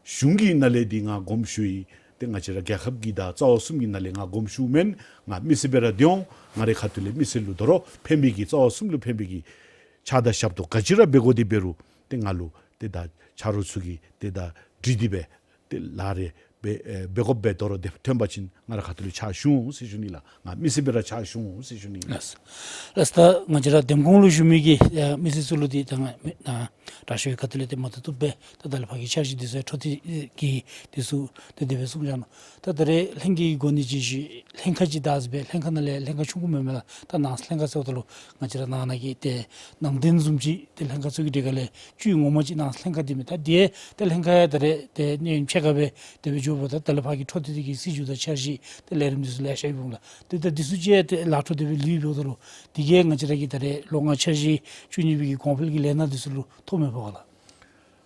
གཞུང་གི་ནང་ལས་འདི་ང་དགོངསམ་ཞུ་ཡི། ཏེ་ང་བཅས་ར་རྒྱལ་ཁབ་ཀྱི་དང་རྩ་བ་གསུམ་གྱི་ནང་ལས་ང་དགོངསམ་ཞུཝ་མེན། ང་མི་སེར་སྦེ་ར་སྡོད་འོང་། ང་རའི་ཁ་ཐུག་ལས་མི་སེར་ལུ་དོ་རུང་ཕན་པའི་གི་རྩ་བ་གསུམ་ལུ་ཕན་པའི་གི་ཕྱག་དང་ཞབས་ཏོག་ག་ཅི་ར་འབད་དགོ་དེ་འབད་རུང་ཏེ་ང་ལུ་ཏེ་ད་ཆ་རོགས་ཚུ་གིས་ཏེ་ད་འདྲི་སྟེ་སྦེ་ཏེ་ལཱ་རེ་འབད་ཨེ་འབད་དགོཔ་སྦེ་དོ་རུང་དེ་ཐོན་པ་ཅིན་ང་རའི་ཁ་ཐུག་ལས་ཕྱག་ཞུ་འོང་ཟེར་ཞུ་ནི་ལགས། ང་མི་སེར་སྦེ་ར་ཕྱག་ཞུ་འོང་ཟེར་ཞུ་ནི་ལགས། ལགས། ལགས། ད་ང་བཅས་ར་འདེམས་ཁོངས་ལུ་བཞུགས་མི་གི་ཨེ་མི་སེར་ཚུ་ལུ་འདི་ད་ང་ཨ་དྲག་ཤོས་ཁ་ཐུག་ལས་ཏེ་མ་ཐུབ་ཐུབ་སྦེ་ད་ད་ལས་ཕར་གྱི་འཆར་གཞི་འདི་ཚུ་འཕྲོ་མཐུད་ཀྱིས་འདི་ཚུ་ཏེ་དེ་སྦེ་གསུངས་བཞག་ནུག། ད་ད་རེས་ལྷན་རྒྱས་ཀྱི་སྒོ་ནས་ཅིག་ཞུ། ལྷན་ཁག་ཅིག་བདའ་སྦེ་ལྷན་ཁག་ནང་ལས་ལྷན་ཁག་ཆུང་ཀུ་མེན་མས་ལགས། ད་ནང་ལྷན་ཁག་ཟེརཝ་ད་ལུ་ང་བཅས་ར་ནང་ན་གི་ཏེ་ནང་རྟེན་བཟུམ་ཅིག་ཏེ་ལྷན་ཁག་ཚུ་གི་གྲས་ཁ་ལས་བཅུད་ངོ་མ་ཅིག་ནང་ལྷན་ཁག་འདི་མས། ད་འདི་ཏེ་ལྷན་ཁག་ཡང་ད་རེས་ཏེ་གནས་ཡུན་ཕྱེད་ཀ་སྦེ་དེ་སྦེ་འགྱོཝ་ད་ད་ལས་ཕར་གྱི་འཕྲོ་མཐུད་དེ་གི་སྲིད་བྱུས་དང་འཆར་གཞི་ཏེ་ལས་རིམ་འདི་ཚུ་ལེ་ཤ་ཡོདཔ་འོང་ལགས། ཏེ་ད་འདི་ཚུ་ཅིག་ཏེ་ལཱ་འཕྲོ་དེ་སྦེ་ལུས་འབདཝ་ད་ལུ་འདི་གིས་ང་བཅས་ར་གི་ད་རེས་ལོ་ལྔ་འཆར་གཞི་བཅུ་གཉིས་པའི་གི་གོང་འཕེལ་གྱི་ལས་སྣ་འདི་ཚུ་ལུ་ཐོགས་མེད་པ་ག་ལགས།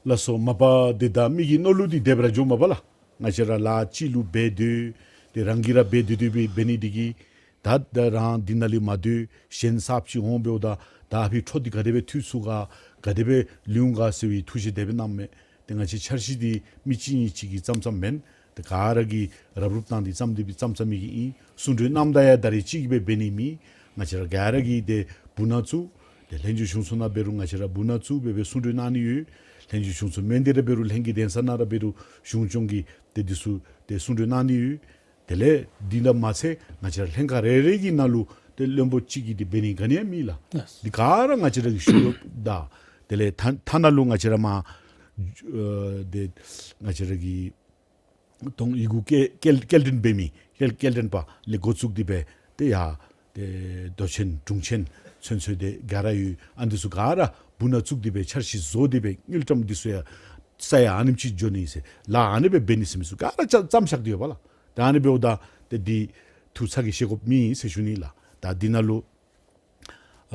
ལགས་སོ། མ་པ་འདི་ད་མི་གི་མནོ་ལུགས་འདི་དེ་སྦེ་ར་འགྱོཝ་མས་པ་ལགས། ང་བཅས་ར་ལཱ་ཅིག་ལུ་འབད་སྡོད་ཏེ་རང་གིས་ར་འབད་སྡོད་སྡོད་སྦེ་འབད་ནི་འདི་གིས་ད་ད་རང་འདི་ནང་ལུ་མ་སྡོད་གཞན་གསརཔ་ཅིག་འོང་འབདཝ་ད་ད་ཨ་ཕི་འཕྲོ་འདི་ག་དེ་སྦེ་མཐུད་ཚུགས་ག་ག་དེ་སྦེ་ལུས་འོང་ག་ཟེར་བའི་ཐུགས་བཞེད་དེ་སྦེ་གནངམ་མས། ཏེ་ང་བཅས་འཆར་གཞི་འདི་མི་གཅིག་གཉིས་ཅིག་གིས་བརྩམ་བརྩམ་མེན། ཏེ་ག་ར་གིས་རབ་རུབ་བཏང་སྟེ་བརྩམ་སྟེ་སྦེ་བརྩམ་བརྩམ་མི་གི་ཨིན། གསུང་གྲོས་གནངམ་ད་ཡང་ད་རེས་གཅིག་གིས་སྦེ་འབད་ནི་མེན། ང་བཅས་ར་ག་ར་གིས་ཏེ་སྦུག་ན་བཙུགས། ཏེ་ལྷན་རྒྱས་གཞུང་ཚོགས་ནང་འབད་རུང་ང་བཅས་ར་སྦུག་ན་བཙུགས་སྦེ་སྦེ་གསུང་གྲོས་གནང་ནི་ཡོད། ལྷན་རྒྱས་གཞུང་ཚོགས་མེན་ཏེ་ར་འབད་རུང་ལྷན་རྒྱས་གདན་ས་ནང་ར་འབད་རུང་གཞུང་སྐྱོང་གིས་ཏེ་འདི་ཚུ་ཏེ་གསུང་གྲོས་གནང་ནི་ཡོད། དེ་ལས་འདི་ལས་མ་ཚད་ང་བཅས་ར་ལྷན་ཁག་རེ་རེ་གི་ནང་ལུ་ཏེ་བློན་པོ་གཅིག་གིས་འདི་འབད་ནི་ག་ནི་ཡང་མེད་ལགས། ལགས། འདི་ག་ར་ང་བཅས་ར་གི་ཤུགས་རྐྱེན་དང་དེ་ལས་ཐ་ཐ་ན་ལུ་ང་བཅས་ར་མར་ཨེ་ཏེ་ང་བཅས་ར་གི་དོན་ཡི་གུ་སྐྱེལ་སྐྱེལ་སྐྱེལ་འདྲེན་འབད་མི་སྐྱེལ་སྐྱེལ་འདྲེན་པ་ལས་འགོ་བཙུགས་ཏེ་སྦེ་ཏེ་ཡར་ཏེ་མདོ་ཆེན་དྲུང་ཆེན་ཚུན་ཚོད་དེ་ག་ར་ཡོད། ཨ་འདི་ཚུ་ག་ར་སྦུག་ན་བཙུགས་ཏེ་སྦེ་འཆར་གཞི་བཟོ་སྟེ་སྦེ་དངུལ་ཀྲམ་འདི་ཚུ་ཡང་ས་ཡང་ཨ་ནེམ་ཅིག་འགྱོ་ནི་ཟེར་ལཱ་ཨ་ནི་སྦེ་འབད་ནི་ཟེར་མི་ཚུ་ག་ར་བརྩམ་བརྩམ་བཞག་སྟེ་ཡོད་པ་ལགས། ད་ཨ་ནི་འབདཝ་ད་ཏེ་འདི་ཐུགས་ཚ་གྱང་བཞེས་དགོཔ་མེད་ཟེར་ཞུ་ནི་ལགས། ད་འདི་ནང་ལུ་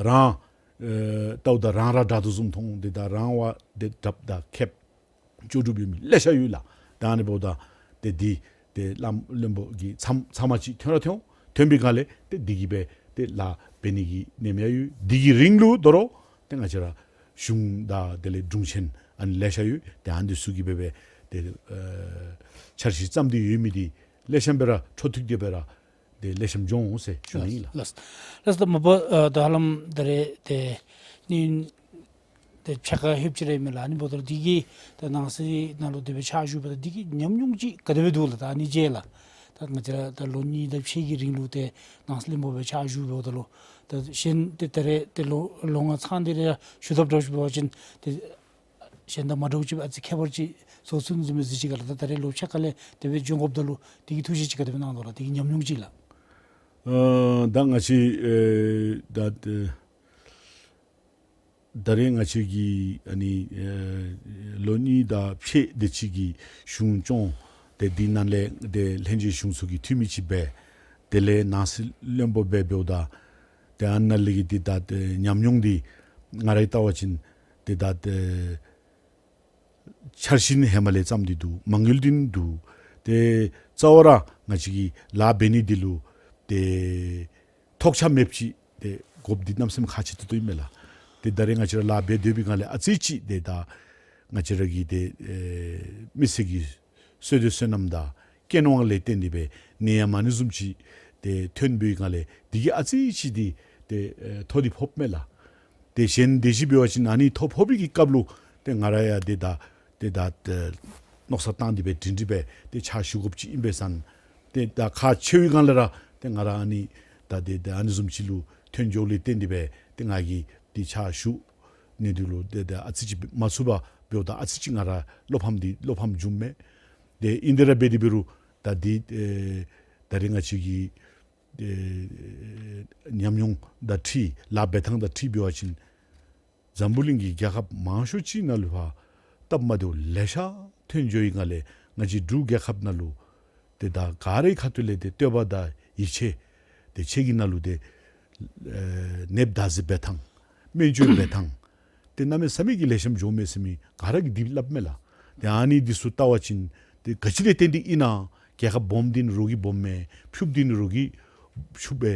རང་ཨེ་ལྟཝ་ད་རང་ར་དྲག་དོ་བཟུམ་མཐོང་། འདི་ད་རང་བ་འདི་དྲགཔ་དང་མཁསཔ་ལྕོགས་གྲུབ་ཡོད་མི་ལེ་ཤ་ཡོད་ལགས། ད་ཨ་ནི་འབདཝ་ད་ཏེ་འདི་ཏེ་བླམ་བློན་པོ་གི་ཚམ་ཚམ་ཅིག་ཐོན་ར་ཐོན་འོང་། ཐོན་པའི་སྒང་ལས་ཏེ་འདི་གིས་སྦེ་ཏེ་ལཱ་འབད་ནི་གི་ནེམ་ཡང་ཡོད། འདི་གི་རིང་ལུ་དོ་རུང་ཏེ་ང་བཅས་ར་གཞུང་དང་དེ་ལས་དྲུང་ཆེན་ཨ་ནི་ལེ་ཤ་ཡོད། ཏེ་ཨ་ནི་ཚུ་གིས་སྦེ་སྦེ་ཏེ་ཨེ་འཆར་གཞི་བརྩམས་ཏེ་ཡོད་མི་འདི་ལེགས་ཤོམ་སྦེ་ར་འཕྲོ་མཐུད་དེ་སྦེ་ར་ཏེ་ལེགས་ཤོམ་འགྱོ་འོང་ཟེར་ཞུ་ནི་ཨིན་ལགས། ལགས། ལགས། ད་མ་པ་ཨ་ད་ཧ་ལམ་ད་རེས་ཏེ་ནི་ཏེ་ཕྱེད་ཀ་ལྷོདཔ་ཅིག་ར་ཨིན་མས་ལགས། ཨ་ནི་འབདཝ་ད་འདི་གིས་ཏེ་ནང་སྲིད་ནང་ལུ་དེ་སྦེ་ཕྱག་ཞུ་བ་དང་འདི་གི་ཉམས་མྱོང་ཅིག་ག་དེ་སྦེ་འདུག་ལགས། ད་ཨ་ནི་རྗེས་ལ་ད་ང་བཅས་ར་ད་ལོ་གཉིས་དང་ཕྱེད་ཀྱི་རིང་ལུ་ཏེ་ནང་སྲིད་བློན་པོ་སྦེ་ཕྱག་ཞུ་འབདཝ་ད་ལུ་ད་གཞན་ཏེ་ད་རེས་ཏེ་ལོ་ལོ་ལྔ་ཚང་སྟེ་ར་ཞུ་ཐབས་འདྲཝ་ཅིག་འབད་བ་ཅིན་ཏེ་གཞན་དང་མ་འདྲཝ་ཅིག་ཨ་ཙི་ཁྱད་པར་ཅིག་བཟོ་ཚུགས་ནི་བཟུམ་སྦེ་གཟིགས་ཅི་ག་ལགས། ད་ད་རེས་ལོ་ཕྱེད་ཀ་ལས་དེ་སྦེ་འགྱོ་དགོཔ་ད་ལུ་དེ་གི་ཐུགས་བཞེད་ཅིག་ག་དེ་སྦེ་གནང་དོ་ལགས། དེ་གི་ཉམས་མྱོང་ཅིག་ལགས། ཨ་ད་ང་བཅས་ཨེ་ད་ཨེ་ད་རེས་ང་བཅས་ཀྱི་ཨ་ནི་ཨེ་ལོ་གཉིས་དང་ཕྱེད་དེ་ཅིག་གི་གཞུང་སྐྱོང་ཏེ་འདི་ནང་ལས་ཏེ་ལྷན་རྒྱས་གཞུང་ཚོགས་ཀྱི་འཐུས་མི་ཅིག་འབད། དེ་ལས་ནང་སྲིད་བློན་པོ་འབད་འབདཝ་ད་ཏེ་ཨ་ནཱ་ལས་ཀྱི་འདི་ད་ཨེ་ཉམས་མྱོང་འདི་ང་ར་གིས་བལྟ་བ་ཅིན་ཏེ་ད་ཨེ་འཆར་གཞི་ཧེ་མ་ལས་བརྩམས་ཏེ་འདུག། མ་དངུལ་འདི་འདུག། ཏེ་རྩ་བ་ར་ང་བཅས་ཀྱི་ལཱ་འབད་ནི་འདི་ལུ་ཏེ་ཐོགས་ཆགས་མེདཔ་ཅིག་ཏེ་དགོཔ་འདི་གནམ་མེད་ས་མེད་ཁག་ཆེ་ཏོག་ཏོ་ཨིན་མས་ལགས། ཏེ་ད་རེས་ང་བཅས་ར་ལཱ་འབད་སྡོད་པའི་སྒང་ལས་ཨ་ཙི་ཅིག་ཏེ་ད་ང་བཅས་ར་གི་ཏེ་ཨེ་མི་སེར་གྱི་བསོད་བདེ་བསོད་ནམས་དང་སྐྱོན་དབང་ལས་བརྟེན་ཏེ་སྦེ་ནད་ཡམས་ཨ་ནི་བཟུམ་ཅིག་ཏེ་ཐོན་པའི་སྒང་ལས་འདི་གིས་ཨ་ཙི་ཅིག་འདི་ཏེ་ཨེ་ཐོ་འདི་ཕོགཔ་མས་ལགས། ཏེ་གཞན་དེ་ཅིག་འབད་བ་ཅིན་ཨ་ནི་ཐོ་ཕོག་པའི་གི་སྐབས་ལུ་ཏེ་ང་ར་ཡང་ཏེ་ད་ཏེ་ད་ཏེ་མནོ་བསམ་བཏང་སྟེ་སྦེ་སྒྲིང་སྒྲི་སྦེ་ཏེ་ཕྱག་ཞུ་དགོཔ་ཅིག་ཨིན་པས་ཟེར། ཏེ་ད་ཁག་ཆེ་བའི་སྒང་ལས་ར་ཏེ་ང་ར་ཨ་ནི་ད་ཏེ་ད་ཨ་ནི་བཟུམ་ཅིག་ལུ་ཐོན་འགྱོཝ་ལས་བརྟེན་ཏེ་སྦེ་ཏེ་ང་གིས་ཏེ་ཕྱག་ཞུ་ནི་འདི་ལུ་ཏེ་ད་ཨ་ཙི་ཅིག་མ་ཚུགས་པར་འབདཝ་ད་ཨ་ཙི་ཅིག་ང་ར་བློ་ཕམ་འདི་བློ་ཕམ་བྱུངམ་མས། ཏེ་ཨིན་དེ་ར་འབད་དེ་འབད་རུང་ད་འདི་ཨེ་ད་རེས་ང་བཅས་ཀྱི་ཨེ་ཉམས་མྱོང་དང་འཁྲིལ་ལཱ་འབད་ཐངས་དང་འཁྲིལ་འབད་བ་ཅིན་འཛམ་བུ་གླིང་གི་རྒྱལ་ཁབ་མང་ཤོས་ཅིག་ནང་ལུ་ཕར་སྟབས་མ་བདེཝ་ལེ་ཤ་ཐོན་འགྱོ་བའི་སྒང་ལས་ང་བཅས་འབྲུག་རྒྱལ་ཁབ་ནང་ལུ་ཏེ་ད་ག་རའི་ཁ་ཐུག་ལས་ཏེ་བསྟོད་པ་དང་ཡིད་ཆེས་ཏེ་ཁྱེད་ཀྱི་ནང་ལུ་ཏེ་ཨེ་ནདཔ་བདག་འཛིན་འབད་ཐངས་སྨན་བཅོས་འབད་ཐངས་ཏེ་གནམ་མེད་ས་མེད་ཀྱི་ལེགས་ཤོམ་འགྱོཝ་མས་ཟེར་མི་ག་ར་གིས་འདི་སླབ་མས་ལགས། ཏེ་ཨ་ནི་འདི་ཚུ་བལྟ་བ་ཅིན་ཏེ་ག་ཅི་ལས་བརྟེན་ཏེ་ཨིན་ན། རྒྱལ་ཁབ་སྦོམ་འདི་ནི་རོགས་ཀྱིས་སྦོམ་མས། ཕྱུགཔོ་འདི་ནི་རོགས་ཀྱིས་ཕྱུགཔ་སྦེ་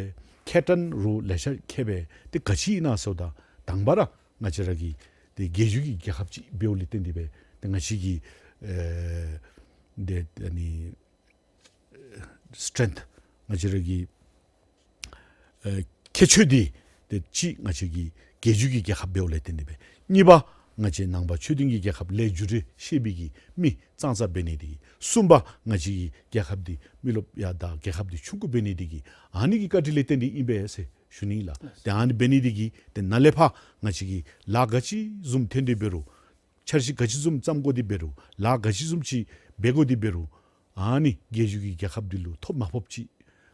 ཁེ་ཏན་རོགས་ལེ་ཤ་ཁེ་སྦེ་ཏེ་ག་ཅི་ཨིན་ན་ཟེརཝ་ད་དང་པ་ར་ང་བཅས་ར་གི་ཏེ་རྒྱལ་བརྒྱུད་ཀྱི་རྒྱལ་ཁབ་ཅིག་འབདཝ་ལས་བརྟེན་ཏེ་སྦེ་ཏེ་ང་བཅས་ཀྱི་ཨེ་ཏེ་ཨ་ནི་སི་ཊེངཐ་ང་བཅས་ར་གི་ཨེ་ཁྱད་ཆོས་འདི་ཏེ་གཅིག་ང་བཅས་ཀྱི་རྒྱལ་བརྒྱུད་ཀྱི་རྒྱལ་ཁབ་འབདཝ་ལས་བརྟེན་ཏེ་སྦེ། གཉིས་པ་ང་བཅས་ནང་པ་ཆོས་ལྡན་གྱི་རྒྱལ་ཁབ་ལས་རྒྱུ་འབྲས་ཤེས་པའི་གི་མི་ཙང་ཙ་འབད་ནི་འདི་གིས། གསུམ་པ་ང་བཅས་ཀྱི་རྒྱལ་ཁབ་འདི་མི་རློབས་ཡ་དང་རྒྱལ་ཁབ་འདི་ཆུང་ཀུ་འབད་ནི་འདི་གིས། ཨ་ནི་གི་བཀའ་དྲིན་ལས་བརྟེན་ཏེ་ཨིན་པས་ཟེར་ཞུ་ནི་ལགས། ཏེ་ཨ་ནི་འབད་ནི་འདི་གིས་ཏེ་ནཱ་ལས་ཕར་ང་བཅས་ཀྱིས་ལཱ་ག་ཅི་བཟུམ་ཐོན་ཏེ་འབད་རུང་འཆར་གཞི་ག་ཅི་བཟུམ་བརྩམ་དགོ་སྟེ་འབད་རུང་ལཱ་ག་ཅི་བཟུམ་ཅིག་འབད་དགོ་སྟེ་འབད་རུང་ཨ་ནི་རྒྱལ་བརྒྱུད་ཀྱི་རྒྱལ་ཁབ་འདི་ལུ་ཐོ་མ་ཕོགཔ་ཅིག་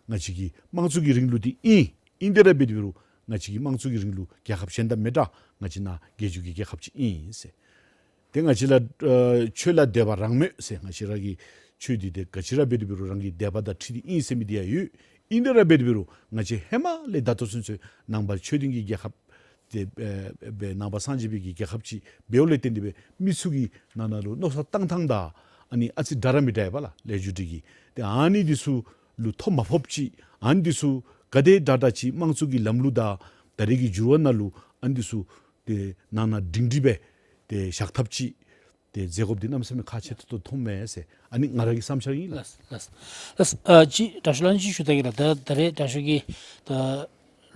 ང་བཅས་ཀྱི་དམངས་གཙོ་གི་རིང་ལུགས་འདི་ཨིན། ཨིན་དེ་ར་འབད་དེ་འབད་རུང་ང་བཅས་ཀྱི་དམངས་གཙོ་གི་རིང་ལུགས་རྒྱལ་ཁབ་གཞན་དང་མི་འདྲ། ང་བཅས་ནཱ་རྒྱལ་བརྒྱུད་ཀྱི་རྒྱལ་ཁབ་ཅིག་ཨིན་ཟེར། ཏེ་ང་བཅས་ལུ་ཨ་ཆོས་ལ་དད་པ་རང་མོས་ཟེར། ང་བཅས་ར་གི་ཆོས་འདི་ཏེ་ག་ཅི་ར་འབད་དེ་འབད་རུང་རང་གི་དད་པ་དང་འཁྲིལ་ཏེ་ཨིན་ཟེར་མི་འདི་ཡང་ཡོད། ཨིན་དེ་ར་འབད་དེ་འབད་རུང་ང་བཅས་ཧེ་མ་ལས་ད་ལྟོ་ཚུན་ཚོད་ནང་པ་ཆོས་ལྡན་གྱི་རྒྱལ་ཁབ་ཏེ་ཨེ་སྦེ་ནང་པ་སངས་རྒྱས་པའི་གི་རྒྱལ་ཁབ་ཅིག་འབདཝ་ལས་བརྟེན་ཏེ་སྦེ་མི་ཚུ་གི་ནང་ན་ལུ་མནོ་བསམ་བཏང་ཐངས་དང་ཨ་ནི་ཨ་ཙི་འདྲ་ར་མི་འདྲ་བས་ལགས། ལས་རྒྱུ་འབྲས་ཀྱི་ཏེ་ཨ་ནི་འདི་ཚུ་ལུ་ཐོ་མ་ཕོགཔ་ཅིག་ཨ་ནི་འདི་ཚུ་ག་དེ་དྲག་དྲག་ཅིག་དམངས་གཙོ་གི་ལམ་ལུགས་དང་ད་རེས་ཀྱི་འགྱུར་བ་ནང་ལུ་ཨ་ནི་འདི་ཚུ་ཏེ་ནང་ན་སྒྲིང་སྒྲི་སྦེ་ཏེ་བཞག་ཐབས་ཅིག་ཏེ་མཛད་དགོཔ་འདི་གནམ་མེད་ས་མེད་ཁག་ཆེ་ཏོག་ཏོ་མཐོངམ་མས་ཟེར་ཨ་ནི་ང་ར་གི་བསམ་འཆར་ཨིན་ལགས། ལགས་ལགས་ལགས། ཨ་ཅི་དྲག་ཤོས་ལགས་ཅིག་ཞུ་ད་གེ་ལགས། ད་ད་རེས་དྲག་ཤོས་ཀྱིས་ད་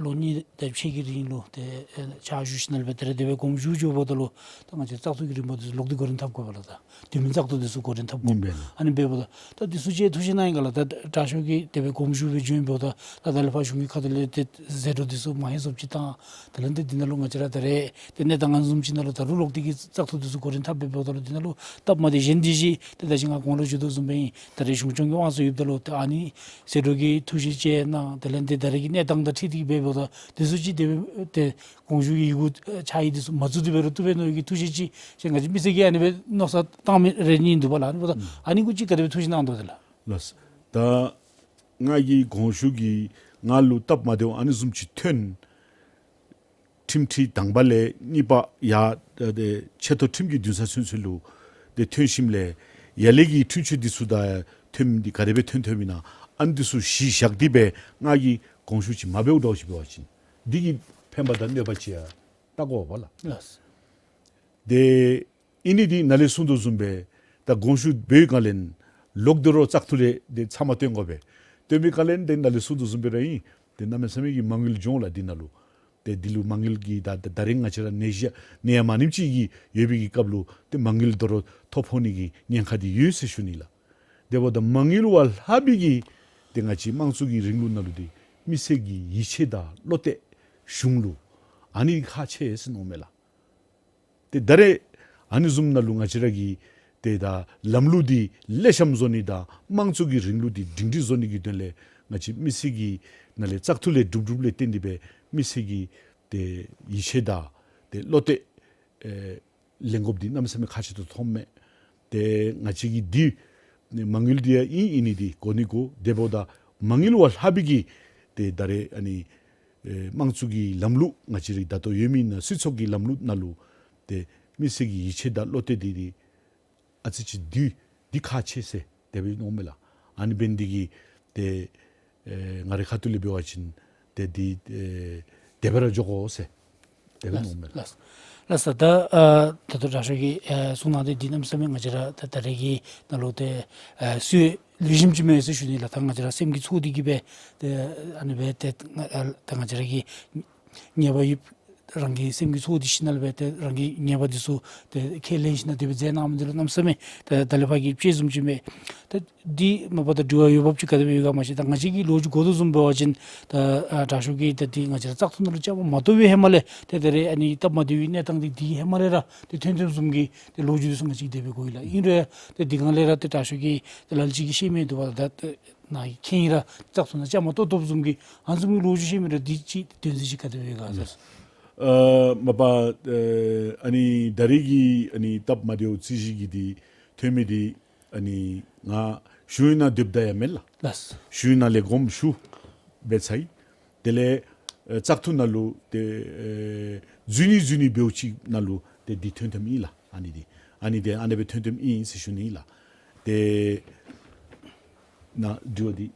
ལོ་གཉིས་དེ་ཅིག་གི་རིང་ལུ་ཏེ་ཨེ་ཕྱག་ཞུ་ཞིནམ་ལས་སྦེ་ད་རེས་དེ་སྦེ་དགོངས་ཞུ་འགྱོཝ་ད་ལུ་ད་ང་བཅས་བཙག་འཐུ་གི་རིམ་པ་འདི་ཚུ་ལོག་སྟེ་འགོ་འདྲེན་འཐབ་དགོ་པས་ལགས། ད་དེ་མིན་བཙག་འཐུ་འདི་ཚུ་འགོ་འདྲེན་འཐབ་དགོ། ཨིན་པས་ལགས། ཨ་ནི་འབདཝ་ད་ད་འདི་ཚུ་ཅིག་ཐུགས་བཞེད་གནང་ཡི་ག་ལགས། ད་དྲག་ཤོས་ཀྱིས་དེ་སྦེ་དགོངས་ཞུ་སྦེ་བྱོན་འབདཝ་ད་ད་ད་ལས་ཕར་གཞུང་གི་ཁ་ཐུག་ལས་ཏེ་ཟད་འགྲོ་འདི་ཚུ་མ་ཧེ་སོངམ་ཅིག་དང་དེ་ལས་ཏེ་འདི་ནང་ལུ་ང་བཅས་ར་ད་རེས་ཏེ་གནས་སྟངས་ཨ་ནི་བཟུམ་ཅིག་ནང་ལུ་ད་རུང་ལོག་སྟེ་གི་བཙག་འཐུ་འདི་ཚུ་འགོ་འདྲེན་འཐབ་སྦེ་འབདཝ་ད་ལུ་འདི་ནང་ལུ་སྟབས་མ་བདེ་གཞན་འདི་ཅིག་ཏེ་ད་ཅི་ང་གོང་ལུ་ཞུ་དོ་བཟུམ་སྦེ་ཨིན། ད་རེས་གཞུང་སྐྱོང་གི་དབང་ཚད་ཡོདཔ་ད་ལུ་ཏེ་ཨ་ནི་ཟད་འགྲོ་གི་ཐུགས་བཞེད་ཅིག་གནང་དེ་ལས་ཏེ་ད་རེས་ཀྱི་གནས་སྟངས་དང་འཁྲིལ་ཏེ་གི་འབདཝ་ད་འདི་ཚུ་ཅིག་དེ་སྦེ་ཏེ་དགོངས་ཞུ་གི་ཡི་གུ་ཕྱག་ཡིག་འདི་ཚུ་མ་བཙུགས་ཏེ་འབད་རུང་བཏུབ་པས་མནོ་བའི་གི་ཐུགས་བཞེད་ཅིག་ཅིག་ང་བཅས་མི་སེར་གྱིས་ཨ་ནི་སྦེ་མནོ་བསམ་བཏང་མི་རེ་གཉིས་འདུག་པ་ལགས། ཨ་ནི་འབདཝ་ད་ཨ་ནི་གུ་ཅིག་ག་དེ་སྦེ་ཐུགས་བཞེད་གནང་དོ་ཟེར་ལགས། ལགས། ད་ང་གིས་དགོངས་ཞུ་གི་ང་ལུ་སྟབས་མ་བདེཝ་ཨ་ནི་བཟུམ་ཅིག་ཐོན། ཁྲིམས་ཁྲི་དང་པ་ལས་གཉིས་པ་ཡར་ཏེ་ཆེ་མཐོ་ཁྲིམས་ཀྱི་འདུན་ས་ཚུན་ཚོད་ལུ་ཏེ་ཐོན་ཞིནམ་ལས་ཡར་ལས་ཀྱི་འཁྲུན་ཆོད་འདི་ཚུ་དང་ཐོན་མི་འདི་ག་དེ་སྦེ་ཐོན་ཐོནམ་ཨིན་ན་ཨ་ནི་འདི་ཚུ་གཞི་བཞག་སྟེ་སྦེ་ང་གིས་དགོངས་ཞུ་ཅིག་མ་འབདཝ་འདྲཝ་ཅིག་འབད་བ་ཅིན་འདི་གིས་ཕན་པ་དང་གནོད་པ་ཅིག་ཡང་བལྟ་དགོ་པས་ལགས། ལགས། ཏེ་ཨིན་ནི་འདི་ནཱ་ལས་གསུངས་དོ་བཟུམ་སྦེ་ད་དགོངས་ཞུ་འབད་བའི་སྒང་ལས་ལོག་སྟེ་ར་བཙག་འཐུ་ལས་ཏེ་ཚབ་མ་བཏོན་དགོ་པས། བཏོན་པའི་སྒང་ལས་ཏེ་ནཱ་ལས་གསུངས་དོ་བཟུམ་སྦེ་ར་ཨིན། ཏེ་གནམ་མེད་ས་མེད་ཀྱི་མ་དངུལ་འགྱོ་འོང་ལགས་འདི་ནང་ལུ། ཏེ་འདི་ལུ་མ་དངུལ་གྱི་ད་ད་ད་རེས་ང་བཅས་ར་ནད་གཞི་ནད་ཡམས་ཨ་ནེམ་ཅིག་གི་ཡོད་པའི་གི་སྐབས་ལུ་ཏེ་མ་དངུལ་དོ་རུང་ཐོ་ཕོག་ནི་གི་ཉེན་ཁ་འདི་ཡོད་ཟེར་ཞུ་ནི་ལགས། དེ་འབདཝ་ད་མ་དངུལ་བ་ལྷག་པའི་གི་ཏེ་ང་བཅས་དམངས་གཙོ་གི་རིང་ལུགས་ནང་ལུ་འདི་མི་སེར་གྱི་ཡིད་ཆེས་དང་བློ་གཏད་གཞུང་ལུ་ཨ་ནི་ཁག་ཆེ་ཟེར་མནོཝ་མས་ལགས། ཏེ་ད་རེས་ཨ་ནི་བཟུམ་ནང་ལུ་ང་བཅས་ར་གིས་ཏེ་ད་ལམ་ལུགས་འདི་ལེགས་ཤོམ་བཟོ་ནི་དང་དམངས་གཙོ་གི་རིང་ལུགས་འདི་སྒྲིང་སྒྲི་བཟོ་ནི་གི་དོན་ལས་ ང་བཅས་མི་སེར་གྱི་ནང་ལས་བཙག་འཐུ་ལས་གྲུབ་གྲུབ་ལས་བརྟེན་ཏེ་སྦེ་མི་སེར་གྱི་ཏེ་ཡིད་ཆེས་དང་ཏེ་བློ་གཏད་ཨེ་ལེན་དགོཔ་འདི་གནམ་མེད་ས་མེད་ཁག་ཆེ་ཏོག་ཏོ་མཐོངམ་མས། ཏེ་ང་བཅས་ཀྱི་འདི་མ་དངུལ་འདི་ཡང་ཨིན་ཨིན་ནི་འདི་གོ་ནི་གོ། དེ་འབདཝ་ད་མ་དངུལ་བ་ལྷག་པའི་གི་ཏེ་ད་རེས་ཨ་ནི་ཨེ་དམངས་གཙོ་གི་ལམ་ལུགས་ང་བཅས་རའི་ད་ལྟོ་ཡོད་མི་ནང་སྲིད་ཚོགས་ཀྱི་ལམ་ལུགས་ནང་ལུ་ཏེ་མི་སེར་གྱི་ཡིད་ཆེས་དང་བློ་གཏད་འདི་འདི་ཨ་ཙི་ཅིག་འདི་འདི་ཁག་ཆེ་ཟེར་དེ་སྦེ་མནོཝ་མས་ལགས། ཨ་ནི་འབད་ནི་འདི་གིས་ཏེ་ཨེ་ང་རའི་ཁ་ཐུག་ལས་འབད་བ་ཅིན་ཏེ་འདི་ཨེ་དེ་སྦེ་ར་འགྱོ་དགོ་ཟེར་དེ་སྦེ་མནོཝ་མས་ལགས། ལགས་ལགས་ད་ཨ་ད་ལྟོ་དྲག་ཤོས་ཀྱིས་ཨེ་གསུང་གནང་སྟེ་འདི་གནམ་མེད་ས་མེད་ང་བཅས་ར་ད་ད་རེས་ཀྱི་ནང་ལུ་ཏེ་ཨེ་སུ་ལེགས་ཤོམ་ཅིག་མས་ཟེར་ཞུ་ནི་ལགས། ད་ང་བཅས་ར་སེམས་ཀྱི་ཚོར་འདི་གིས་སྦེ་ཏེ་ཨ་ནི་སྦེ་ཏེ་ང་ཨ་ད་ང་བཅས་ར་གི་ཉེས་པ་ཡོད་རང་གི་སེམས་ཀྱི་ཚོར་འདི་ཤེས་ནི་ལས་སྦེ་ཏེ་རང་གི་ཉེས་པ་འདི་ཚུ་ཏེ་ཁས་ལེན་ཞིནམ་དེ་སྦེ་མཛད་གནངམ་འདི་ལུ་གནམ་མེད་ས་མེད་ཏེ་ད་ལས་ཕར་གྱི་དཔྱད་བཟུམ་ཅིག་མས། ཏེ་འདི་མ་པ་དང་འབྲེལ་བ་ཡོད་པ་ཅིག་ག་དེ་སྦེ་ཡོད་ག་མ་ཤེས། ད་ང་བཅས་ཀྱི་ལོ་རྒྱུས་གོ་དོ་བཟུམ་འབད་བ་ཅིན་ད་ཨ་དྲག་ཤོས་ཀྱིས་ད་འདི་ང་བཅས་ར་བཙག་འཐུ་ནང་ལུ་བཅའ་མར་མ་གཏོགས་པའི་ཧེ་མ་ལས་ཏེ་ད་རེས་ཨ་ནི་སྟབས་མ་བདེ་བའི་གནས་སྟངས་འདི་འདི་ཧེ་མ་ལས་ར་ཏེ་ཐོན་ཐོནམ་བཟུམ་གྱི་ཏེ་ལོ་རྒྱུས་འདི་ཚུ་ང་བཅས་ཀྱིས་དེ་སྦེ་གོ་ཡི་ལགས། ཨིན་རུང་ཏེ་འདི་གང་ལས་ར་ཏེ་དྲག་ཤོས་ཀྱིས་ཏེ་ལ་ལུ་ཅིག་གིས་ཤེས་མི་འདུག་པ། ད་ཏེ་ནཱ་གི་མཁྱེན་ཡི་ར་བཙག་འཐུ་ནང་བཅའ་མར་གཏོགས་གཏོགསཔ་བཟུམ་གྱི་ཨ་ནི་བཟུམ་གྱི་ལོ་རྒྱུས་ཤེས་མི་ར་འདི་ཅིག་དོན་ཚན་ཅིག་ག་དེ་སྦེ་ཡོད་ག་ཟེར། ཨ་མ་པ་ཨ་ཨ་ནི་ད་རེས་ཀྱི་ཨ་ནི་སྟབས་མ་བདེཝ་རྩོད་གཞི་གི་འདི་ཐོན་མི་འདི་ཨ་ནི་ང་ཞུ་ཡིག་ནང་སྡོདཔ་ད་ཡང་མེན་ལགས། ལགས། ཞུ་ཡིག་ནང་ལས་དགོངསམ་ཞུ་སྦེ་ཚར་ཡི། དེ་ལས་ཨེ་བཙག་འཐུ་ནང་ལུ་ཏེ་ཨེ་འཛུལ་ནི་འཛུལ་ནི་འབདཝ་ཅིག་ནང་ལུ་ཏེ་འདི་ཐོན་ཐོནམ་ཨིན་ལགས། ཨ་ནི་འདི་ཨ་ནི་འདི་ཨ་ནི་སྦེ་ཐོན་ཐོནམ་ཨིན་ཟེར་ཞུ་ནི་ཨིན་ལགས། ཏེ་ནཱ་དྲི་བ་འདི།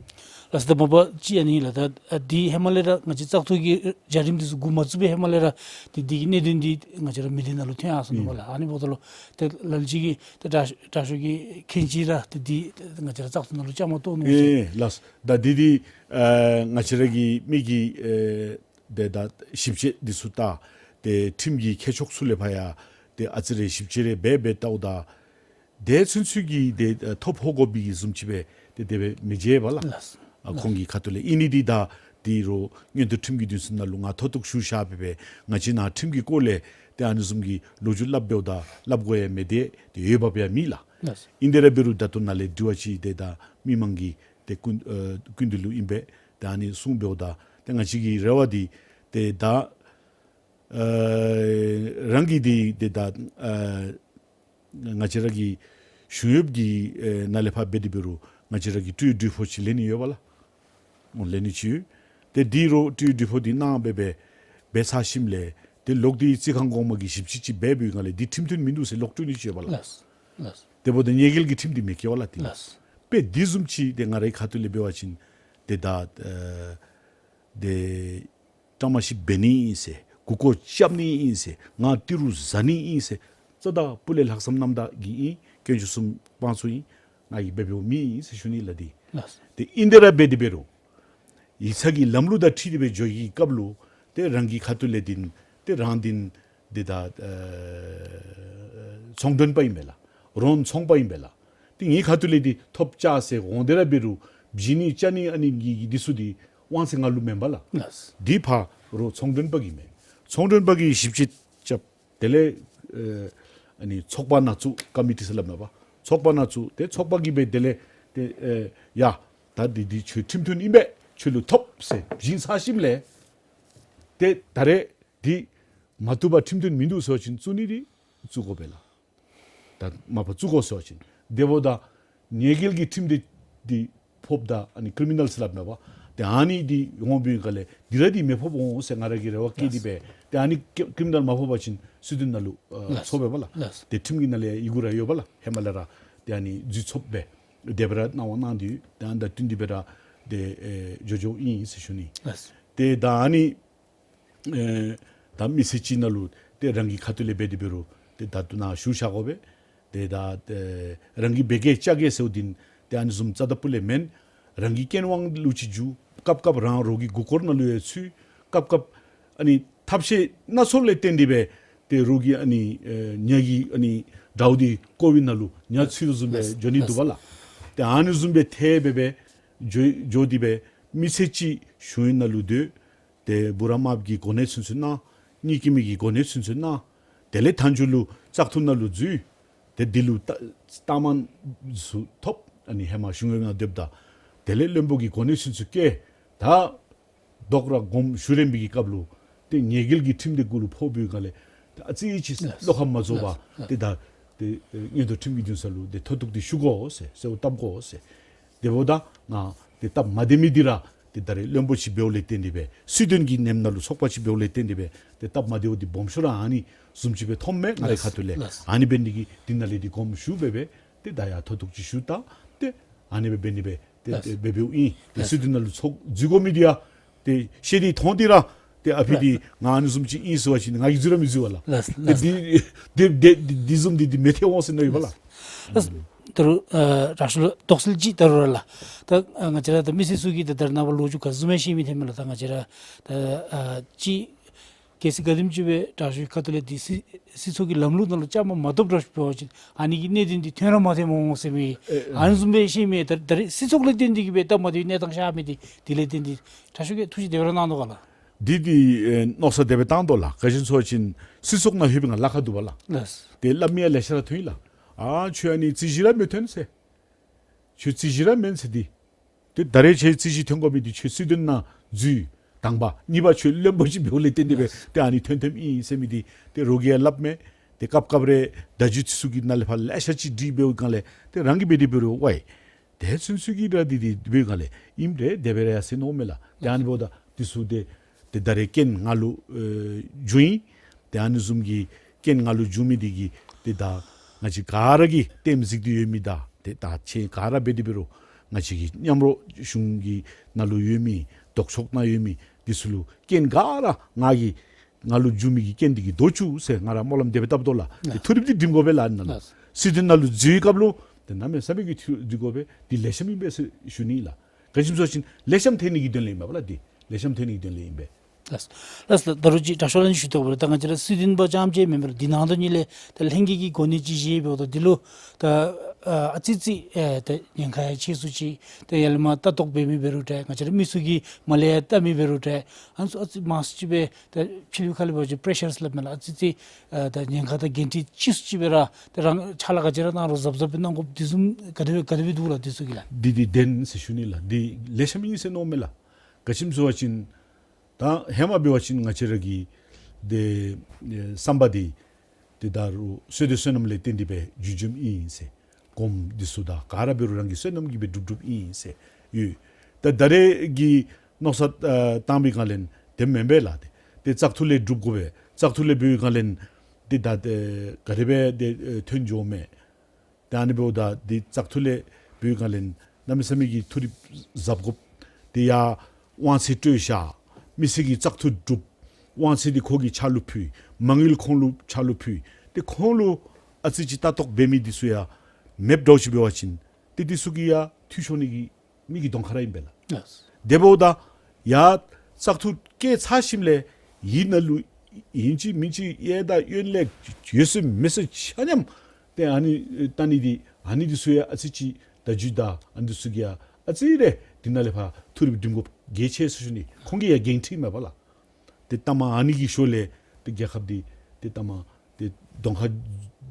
ལགས་སོ། ད་མ་པ་ཅིག་ཨ་ནི་ལགས། ད་ཨ་འདི་ཧེ་མ་ལས་ར་ང་བཅས་བཙག་འཐུ་གི་བྱ་རིམ་འདི་ཚུ་འགོ་མ་བཙུགས་པའི་ཧེ་མ་ལས་ར་ཏེ་འདི་གི་གནད་དོན་འདི་ང་བཅས་ར་མི་སྡེ་ནང་ལུ་ཐོན་ཡར་སོ་ནུག་པ་ལགས། ཨ་ནི་འབདཝ་ད་ལུ་ཏེ་ལ་ལུ་ཅིག་གིས་ཏེ་དྲག་དྲག་ཤོས་ཀྱིས་མཁྱེན་ཅི་ར་ཏེ་འདི་ང་བཅས་ར་བཙག་འཐུ་ནང་ལུ་བཅའ་མར་གཏོགས་ནུག་ཟེར། ཨེ་ལགས། ད་འདི་འདི་ཨ་ང་བཅས་ར་གི་མི་གི་ཨེ་ཏེ་ད་ཞིབ་དཔྱད་འདི་ཚུ་ལྟ་ཏེ་ཁྲིམས་ཀྱི་མཁས་མཆོག་ཚུ་ལས་ཕར་ཡང་ཏེ་ཨ་ཙི་རེ་ཞིབ་དཔྱད་རེ་འབད་འབད་ལྟཝ་ད་དེ་ཚུན་ཚོད་ཀྱི་ཏེ་ཨ་ཐོབ་ཧོ་དགོ་པའི་གི་བཟུམ་ཅིག་སྦེ་ཏེ་དེ་སྦེ་མི་མཇལ་བས་ལགས། ལགས། ཨ་ཁོང་གི་ཁ་ཐུག་ལས་ཨིན་ནི་འདི་ད་འདི་རུང་མངོན་མཐོ་ཁྲིམས་ཀྱི་འདུན་ས་ནང་ལུ་ང་མཐོ་གཏུགས་ཞུ་བཞག་སྦེ་སྦེ་ང་བཅས་ནཱ་ཁྲིམས་ཀྱི་སྐོར་ལས་ཏེ་ཨ་ནི་བཟུམ་གྱི་ལོ་རྒྱུས་སླབ་འབདཝ་ད་སླབ་དགོ་ཡང་མེད་དེ་ཏེ་འོས་འབབ་ཡང་མེད་ལགས། ལགས། ཨིན་དེ་ར་འབད་རུང་ད་ལྟོ་ནཱ་ལས་དྲི་བ་ཅིག་ཏེ་ད་མི་མང་གི་ཏེ་སྐུ་ཨ་སྐུ་མདུན་ལུ་ཨིན་པས། ཏེ་ཨ་ནི་གསུངས་འབདཝ་ད་ཏེ་ང་བཅས་ཀྱི་རེ་བ་འདི་ཏེ་ད་ཨ་རང་གི་འདི་ཏེ་ད་ཨ་ང་བཅས་ར་གི་གཞུང་གཡོགཔ་གི་ཨེ་ནང་ལས་ཕར་འབད་དེ་འབད་རུང་ང་བཅས་ར་གིས་སྤྲོད་ཡིག་འབྲི་ཕོག་ཅིག་ལེན་ནི་ཡོད་པ་ལགས། འོང་ལེན་ནི་ཅིག་ཡོད། ཏེ་འདི་རུང་སྤྲོད་ཡིག་འབྲི་ཕོག་འདི་གནང་སྦེ་སྦེ་འབད་ཚར་ཞིནམ་ལས་ཏེ་ལོག་སྟེ་རྩིས་ཁང་གོང་མ་གིས་ཞིབ་དཔྱད་ཅིག་འབད་བའི་སྒང་ལས་འདི་ཁྲིམས་མཐུན་མིན་འདུག་ཟེར་ལོག་སྤྲོད་ནི་ཅིག་ཡོད་པ་ལགས། ལགས། ལགས། དེ་འབདཝ་ད་ཉེས་འགེལ་གྱི་ཁྲིམས་འདི་མི་བཀལ་བ་ལགས་འདི། ལགས། དཔེ་འདི་བཟུམ་ཅིག་ཏེ་ང་རའི་ཁ་ཐུག་ལས་འབད་བ་ཅིན་ཏེ་ད་ཨེ་ཏེ་བཀྲ་མ་ཤིས་འབད་ནི་ཨིན་ཟེར་མགུ་སྐོར་རྐྱབ་ནི་ཨིན་ཟེར་ང་ཏི་རུ་བཟའ་ནི་ཨིན་ཟེར་རྩ་དང་སྤུ་ལས་ལྷག་བསམ་རྣམ་དག་གིས་ཨིན། དཀོན་མཆོག་གསུམ་དཔང་བཙུགས་ཨིན། ང་གིས་འབད་འབདཝ་མེན་ཟེར་ཞུ་ནི་ལགས་འདི། ལགས། ཏེ་ཨིན་དེ་ར་འབད་དེ་འབད་རུང་ཡིག་ཚང་གི་ལམ་ལུགས་དང་འཁྲིལ་ཏེ་སྦེ་འགྱོ་བའི་སྐབས་ལུ་ཏེ་རང་གི་ཁ་ཐུག་ལས་འདི་ཏེ་རང་འདི་འདི་ད་ཨེ་ཚོང་མགྲོན་པ་ཨིན་པས་ལགས། རོགས་ཚོང་པ་ཨིན་པས་ལགས། ཏེ་ངེའི་ཁ་ཐུག་ལས་འདི་ཐོབ་བཅའ་ཟེར་འོང་དེ་ར་འབད་རུང་བྱིན་ནི་བཅའ་ནི་ཨ་ནི་གི་གི་འདི་ཚུ་འདི་དབང་ཚད་ང་ལུ་མེན་པ་ལགས། ལགས། འདི་ཕར་རོགས་ཚོང་མགྲོན་པ་གི་མས། ཚོང་མགྲོན་པ་གིས་ཞིབ་དཔྱད་རྐྱབ། དེ་ལས་ཨེ་ཨ་ནི་ཚོགས་པ་ནང་བཙུགས་ཀོ་མི་ཊི་ཟེར་སླབ་མས་པ། ཚོགས་པ་ནང་བཙུགས་ཏེ་ཚོགས་པ་གིས་སྦེ་དེ་ལས་ཏེ་ཨེ་ཡ་ད་འདི་འདི་ཁྱོད་ཁྲིམས་མཐུན་ཨིན་པས། ཁྱོད་ལུ་ཐོབ་ཟེར་བྱིན་ཚར་ཞིནམ་ལས་ཏེ་ད་རེས་འདི་མ་བཏུབ་པར་ཁྲིམས་མཐུན་མིན་འདུག་ཟེར་བ་ཅིན་བཙུགས་ནི་འདི་བཙུགས་དགོ་པས་ལགས། ད་མ་པ་བཙུགས་དགོ་ཟེར་བ་ཅིན་དེ་འབདཝ་ད་ཉེས་འགེལ་གྱི་ཁྲིམས་འདི་འདི་ཕོགཔ་ད་ཨ་ནི་ཀི་རི་མི་ནཱལ་ཟེར་སླབ་མས་པ། ཏེ་ཨ་ནི་འདི་འོང་བའི་སྒང་ལས་འདི་ར་འདི་མི་ཕོགཔ་འོང་ཟེར་ང་ར་གིས་རེ་བ་བསྐྱེད་དེ་སྦེ་ཏེ་ཨ་ནི་ཀི་ཀི་རི་མི་ནཱལ་མ་ཕོག་པ་ཅིན་སྲིད་དོན་ནང་ལུ་ཨ་ལགས། ཚོར་བས་པ་ལགས། ལགས། ཏེ་ཁྲིམས་ཀྱི་ནང་ལས་ཡི་གུ་ར་ཡོད་པ་ལགས། ཧེ་མ་ལས་ར་ཏེ་ཨ་ནི་འཛུལ་ཚུགསཔ་སྦེ་དེ་སྦེ་ར་གནང་བ་གནང་སྟེ་ཏེ་ཨ་ནི་དང་བསྟུན་ཏེ་སྦེ་ར་ཏེ་ཨེ་འགྱོ་འགྱོཝ་ཨིན་ཟེར་ཞུ་ནི། ལགས། ཏེ་ད་ཨ་ནི་ཨེ་ད་མི་ཚེ་གཅིག་ནང་ལུ་ཏེ་རང་གི་ཁ་ཐུག་ལས་འབད་དེ་འབད་རུང་ཏེ་ད་ལྟོ་ནཱ་ཞུ་བཞག་དགོ་པས། ཏེ་ད་ཨེ་རང་གིས་འབད་གེ་བཅའ་གེ་ཟེརཝ་འདི་ཏེ་ཨ་ནི་བཟུམ་རྩ་དང་སྤུ་ལས་མེན། རང་གི་རྐྱེན་དབང་ལུ་ཅིག་འགྱོ། སྐབས་སྐབས་རང་རོགས་ཀྱི་མགུ་སྐོར་ནང་ལུ་ཡང་ཚུད། སྐབས་སྐབས་ཨ་ནི་ཐབས་ཤེས་སྣ་ཚོགས་ལས་བརྟེན་ཏེ་སྦེ་ཏེ་རོགས་ཀྱི་ཨ་ནི་ཨེ་ཉ་གི་ཨ་ནི་དགྲ་བོ་འདི་བཀོ་བའི་ནང་ལུ་ཉ་ཚུད་དོ་བཟུམ་སྦེ་ལགས། འགྱོ་ནི་འདུག་པ་ལགས། ལགས། ཏེ་ཨ་ནི་བཟུམ་སྦེ་ཐལ་སྦེ་སྦེ་འགྱོ་འགྱོ་སྟེ་སྦེ་མི་ཚེ་གཅིག་གཞུང་གཡོག་ནང་ལུ་སྡོད། ཏེ་འབུ་རམ་དམག་གི་གོ་གནས་ཚུན་ཚོད་གནང་། གཉིས་སྐྱེས་མི་གི་གོ་གནས་ཚུན་ཚོད་གནང་། དེ་ལས་མཐའ་མཇུག་ལུ་བཙག་འཐུ་ནང་ལུ་འཛུལ། ཏེ་འདི་ལུ་རྟགས་རྟགས་མ་ཚུ་ཐོབ། ཨ་ནི་ཧེ་མ་གཞུང་གཡོག་ནང་སྡོདཔ་ད་ དེ་ལས་བློན་པོ་གི་གོ་གནས་ཚུན་ཚོད་བཀལ། ད་ལྡོག་ར་དགོངསམ་ཞུ་རན་པའི་གི་སྐབས་ལུ་ཏེ་ཉེས་འགེལ་གྱི་ཁྲིམས་དེ་གུ་ལུ་ཕོག་པའི་སྒང་ལས་ཏེ་ཨ་ཙི་ཅིག་ལགས་བློ་ཁ་མ་རྫོགས་པར་ལགས་ཏེ་ད་ཏེ་མངོན་མཐོ་ཁྲིམས་ཀྱི་འདུན་ས་ལུ་ཏེ་མཐོ་གཏུགས་འདི་ཞུ་དགོ་ཟེར་གསོལཝ་བཏབ་དགོ་ཟེར། དེ་འབདཝ་ད་ང་ཏེ་སྟབས་མ་བདེ་མི་འདི་ར་ཏེ་ད་རེས་བློན་པོ་ཅིག་འབདཝ་ལས་བརྟེན་ཏེ་སྦེ་སྲིད་དོན་གྱི་ནེམ་ནང་ལུ་ཚོགས་པ་ཅིག་འབདཝ་ལས་བརྟེན་ཏེ་སྦེ་ཏེ་སྟབས་མ་བདེཝ་འདི་སྦོམ་ཤོས་ར་ཨ་ནི་བཟུམ་ཅིག་སྦེ་མཐོངམ་མས་ང་རའི་ལགས་ཁ་ཐུག་ལས། ལགས། ཨ་ནི་འབད་ནི་འདི་གིས་འདི་ནང་ལས་འདི་དགོངསམ་ཞུ་སྦེ་སྦེ་ཏེ་ད་ཡར་མཐོ་གཏུགས་ཅིག་ཞུ་ད་ཏེ་ཨ་ནི་སྦེ་འབད་ནི་སྦེ་ཏེ་ལགས། འབད་འབདཝ་ཨིན། ཏེ་ལགས། སྲིད་དོན་ནང་ལུ་ཚོགས་འཛུལ་དགོ་མི་འདི་ཡང་ཏེ་ཤེས་ཏེ་མཐོང་སྟེ་ར་ཏེ་ཨ་ཕི་འདི་ལགས། ང་ཨ་ནི་བཟུམ་ཅིག་ཨིན་ཟེར་བ་ཅིན་ང་གིས་འཛུལ་ར་མི་འཛུལ་བས་ལགས། ལགས། ཏེ་ལགས། འདི་འདི་འདི་འདི་འདི་བཟུམ་འདི་འདི་མི་ཐོན་འོང་ཟེར་མནོ་ཡོདཔ་ལགས། ལགས། ད་རུང་ཨ་དྲག་ཤོས་ལུ་དོགས་སེལ་ཅིག་ད་རུང་ར་ལགས། ད་ཨ་ང་བཅས་ར་ད་མི་སེར་ཚུ་གིས་ད་ད་རེས་ནངས་པ་ལོ་རྒྱུས་ག་བཟུམ་སྦེ་ཤེས་མི་ཐོན་མས་ལགས། ད་ང་བཅས་ར་ད་ཨ་ཅིག་གལ་སྲིད་ག་དེམ་ཅིག་སྦེ་དྲག་ཤོས་ཁ་ཐུག་ལས་འདི་སྲིད་སྲིད་ཚོགས་ཀྱི་ལམ་ལུགས་ནང་ལུ་བཅའ་མར་མ་གཏོགས་དྲག་ཤོས་འབད་བ་ཅིན་ཨ་ནི་གི་གནད་དོན་འདི་ཐོན་ར་མ་ཐོནམ་འོང་ཟེར་མི་ཨེ་ཨེ་ཨ་ནི་བཟུམ་སྦེ་ཤེས་མི། ད་ད་རེས་སྲིད་ཚོགས་ལས་བརྟེན་ཏེ་གིས་སྦེ་སྟབས་མ་བདེ་བའི་གནས་སྟངས་ཤར་མི་འདི་དེ་ལས་བརྟེན་ཏེ་དྲག་ཤོས་ཀྱིས་ཐུགས་རྗེ་དེ་སྦེ་ར་གནང་དོ་ག་ལགས། འདི་འདི་ཨེ་མནོ་བསམ་དེ་སྦེ་བཏང་དོ་ལགས། ག་ཅི་སྨོ་ཟེར་བ་ཅིན་སྲིད་ཚོགས་ནང་ལྷོད་པའི་སྒང་ལཱ་ཁག་འདུག་པ་ལགས། ལགས། ཏེ་སླབ་མི་ཡང་ལེ་ཤ་ར་ཐོན་ཡི་ལགས། ཨ་ཁྱོད་ཨ་ནི་རྩོད་གཞི་ར་མི་ཐོན་ཟེར། ཁྱོད་རྩོད་གཞི་ར་མེན་ཟེར་འདི། ཏེ་ད་རེས་ཁྱོད་རྩོད་གཞི་ཐོན་དགོ་མི་འདི་ཁྱོད་སྲིད་དོན་ནང་འཛུལ་དང་པ། གཉིས་པ་ཁྱོད་བློན་པོ་ཅིག་འབདཝ་ལས་བརྟེན་ཏེ་སྦེ་ལགས། ཏེ་ཨ་ནི་ཐོན་ཐོནམ་ཨིན་ཟེར་མི་འདི་ཏེ་རོགས་ཀྱིས་ཡང་སླབ་མས། ཏེ་སྐབས་སྐབས་རེ་བརྡ་བརྒྱུད་ཚུ་གི་ནང་ལས་ཕར་ལེ་ཤ་ཅིག་བྲིས་འབདཝ་སྒང་ལས་ཏེ་རང་གིས་འབད་དེ་འབད་རུང་ཝའི་ཏེ་ཚུན་ཚོད་ཀྱི་ར་འདི་འདི་འབདཝ་སྒང་ལས་ཨིནམ་རེ་དེ་སྦེ་ར་ཡར་སོང་ནི་མས་ལགས། ཏེ་ཨ་ནི་འབདཝ་ད་འདི་ཚུ་ཏེ་ཏེ་ད་རེས་རྐྱེན་ང་ལུ་ཨེ་བྱུང་ཡི། ཏེ་ཨ་ནི་བཟུམ་གྱི་རྐྱེན་ང་ལུ་བྱུང་མི་འདི་གིས་ཏེ་ད་ང་བཅས་ག་ར་གིས་ལྟདམོ་གཟིགས་ཏེ་ཡོད་མི་དང་ཏེ་ད་ཁྱེད་ག་ར་འབད་དེ་འབད་རུང་ང་བཅས་ཀྱི་མཉམ་རོགས་གཞུང་གི་ནང་ལུ་ཡོད་མི་ལྡོག་ཕྱོགས་ནང་ཡོད་མི་འདི་ཚུ་ལུ་རྐྱེན་ག་ར་ང་གིས་ང་ལུ་བྱུང་མི་གི་རྐྱེན་འདི་གིས་བཟློག་བཅུག་ཟེར་ང་ར་སྨོན་ལམ་དེ་སྦེ་བཏབ་དོ་ལགས། ཏེ་ཨ་མཐོ་རིམ་འདི་སྒྲིམ་དགོ་པས་ལགས། ཨ་ནཱ་ལུ་ཨ་སྲིད་དོན་ནང་ལུ་འཛུལ་བའི་སྐབས་ལུ་ཏེ་གནམ་མེད་ས་མེད་ཀྱི་མཐོ་རིམ་འདི་དགོ་པས། འདི་ལེགས་ཤོམ་ཨིན་པས་ཟེར་ཞུ་ནི་ལགས། ག་ཅི་སྨོ་ཟེར་བ་ཅིན་ལེགས་ཤོམ་ཐོན་ནི་གི་དོན་ལས་ཨིན་པས་ལགས། འདི་ལེགས་ཤོམ་ཐོན་ནི་གི་དོན་ལས་ཨིན་པས། ལགས། ལགས་ལགས། ད་རུང་ཅིག་དྲག་ཤོས་ལགས་ནི་ཞུ་དོ་བར་ད་ང་བཅས་ར་སྲིད་དོན་པ་རྐྱངམ་ཅིག་མེན་པར་འདི་ནང་དོན་ཉིད་ལས་ད་ལྷན་རྒྱས་ཀྱི་གོ་གནས་ཅིག་བཞེས་འབདཝ་ད་འདི་ལུ་ད་ཨ་ཨ་ཙི་ཙི་ཨེ་ད་ཉེན་ཁ་ཡང་ཆེ་སུ་ཅིག་ད་ཡར་ལས་མར་ལྟ་རྟོག་འབད་མི་འབད་རུང་འདྲ། ང་བཅས་ར་མི་ཚུ་གིས་མར་ལས་ཡར་བལྟ་མི་འབད་རུང་འདྲ། ཨ་ནི་ཚུ་ཨ་ཙི་མང་སུ་ཅིག་སྦེ་ད་ཕྱི་ལུ་ཁ་ལས་འབད་བ་ཅིན་པེ་རེ་ཤར་སླབ་མས་ལགས། ཨ་ཙི་ཙི་ཨ་ད་ཉེན་ཁ་དང་འགན་འཁྲི་ཆེ་སུ་ཅིག་སྦེ་ར་ད་རང་ཕྱག་ལཱ་ག་ཅི་ར་གནང་རུང་གཟབ་གཟབ་སྦེ་གནང་དགོཔ་འདི་བཟུམ་ག་དེ་སྦེ་ག་དེ་སྦེ་འདུག་ལགས་འདི་ཚུ་གི་ལགས། འདི་འདི་བདེན་ཟེར་ཞུ་ནི་ལགས། འདི་ལེགས་ཤོམ་ཨིན་ཟེར་མནོཝ་མས་ལགས། ག་ཅི་སྨོ་ཟེར་བ་ཅིན་ད་ཧེ་མ་འབད་བ་ཅིན་ང་བཅས་ར་གི་འདི་ཨེ་བསམ་པ་འདི་ཏེ་ད་རུང་བསོད་བདེ་བསོད་ནམས་ལས་བརྟེན་ཏེ་སྦེ་འགྱོ་འགྱོཝ་ཨིན་ཟེར། གོངམ་འདི་ཚུ་ད་ག་ར་འབད་རུང་རང་གི་བསོད་ནམས་ཀྱིས་སྦེ་སྒྲུབ་སྒྲུབ་ཨིན་ཟེར་ཡོད། ད་ད་རེས་ཀྱི་མནོ་བསམ་ཨ་བཏང་བའི་སྒང་ལས་དེ་མེན་པས་ལགས། ཏེ་ཏེ་བཙག་འཐུ་ལས་སྒྲུབ་དགོ་པས། བཙག་འཐུ་ལས་འབད་བའི་སྒང་ལས་ཏེ་ད་ཏེ་ག་དེ་སྦེ་ཏེ་ཨེ་ཐོན་འགྱོཝ་མས། ཏེ་ཨ་ནི་འབདཝ་ད་འདི་བཙག་འཐུ་ལས་འབད་བའི་སྒང་ལས་གནམ་མེད་ས་མེད་ཀྱི་མཐོ་རིམ་གཟབ་དགོཔ། ཏེ་ཡར་དབང་ཚད་སྤྲོད་བཞག། མི་སེར་གྱིས་བཙག་འཐུ་སྒྲུབ། དབང་ཚད་འདི་ཁོ་གི་ཕྱག་ལུ་ཕུལ། མ་དངུལ་ཁོང་ལུ་ཕྱག་ལུ་ཕུལ། ཏེ་ཁོང་ལུ་ཨ་ཙི་ཅིག་ལྟ་རྟོག་འབད་མི་འདི་ཚུ་ཡང་མེདཔ་འདྲཝ་ཅིག་འབད་བ་ཅིན་ཏེ་འདི་ཚུ་གིས་ཡང་འཐུས་ཤོར་ནི་གི་མི་གི་གདོང་ཁ་ར་ཨིན་པས་ལགས། ལགས། དེ་འབདཝ་ད་ཡར་བཙག་འཐུ་བཀལ་ཚར་ཞིནམ་ལས་ཡིག་ནང་ལུ་ཨིན་ཅི་མིན་ཅི་གཡས་དང་གཡོན་ལས་ཡོད་ཚད་མེད་ཚད་ཆ་མཉམ་ཏེ་ཨ་ནི་ཨེ་བལྟ་ནི་འདི་ཨ་ནི་འདི་ཚུ་ཡང་ཨ་ཙི་ཅིག་བརྡ་བརྒྱུད་དང་ཨ་ནི་འདི་ཚུ་གིས་ཡང་ཨ་ཙི་རེ་འདི་ནང་ལས་ཕར་མཐོ་རིམ་སྒྲིམ་དགོཔ་གལ་ཆེ་ཟེར་ཞུ་ནི། ཁོང་གིས་ཡང་འགན་འཁྲི་མེད་པ་ལགས། ཏེ་ལྟ་མ་ཨ་ནི་གི་ཤུལ་ལས་ཏེ་རྒྱལ་ཁབ་འདི་ཏེ་ལྟ་མ་ཏེ་གདོང་ཁར་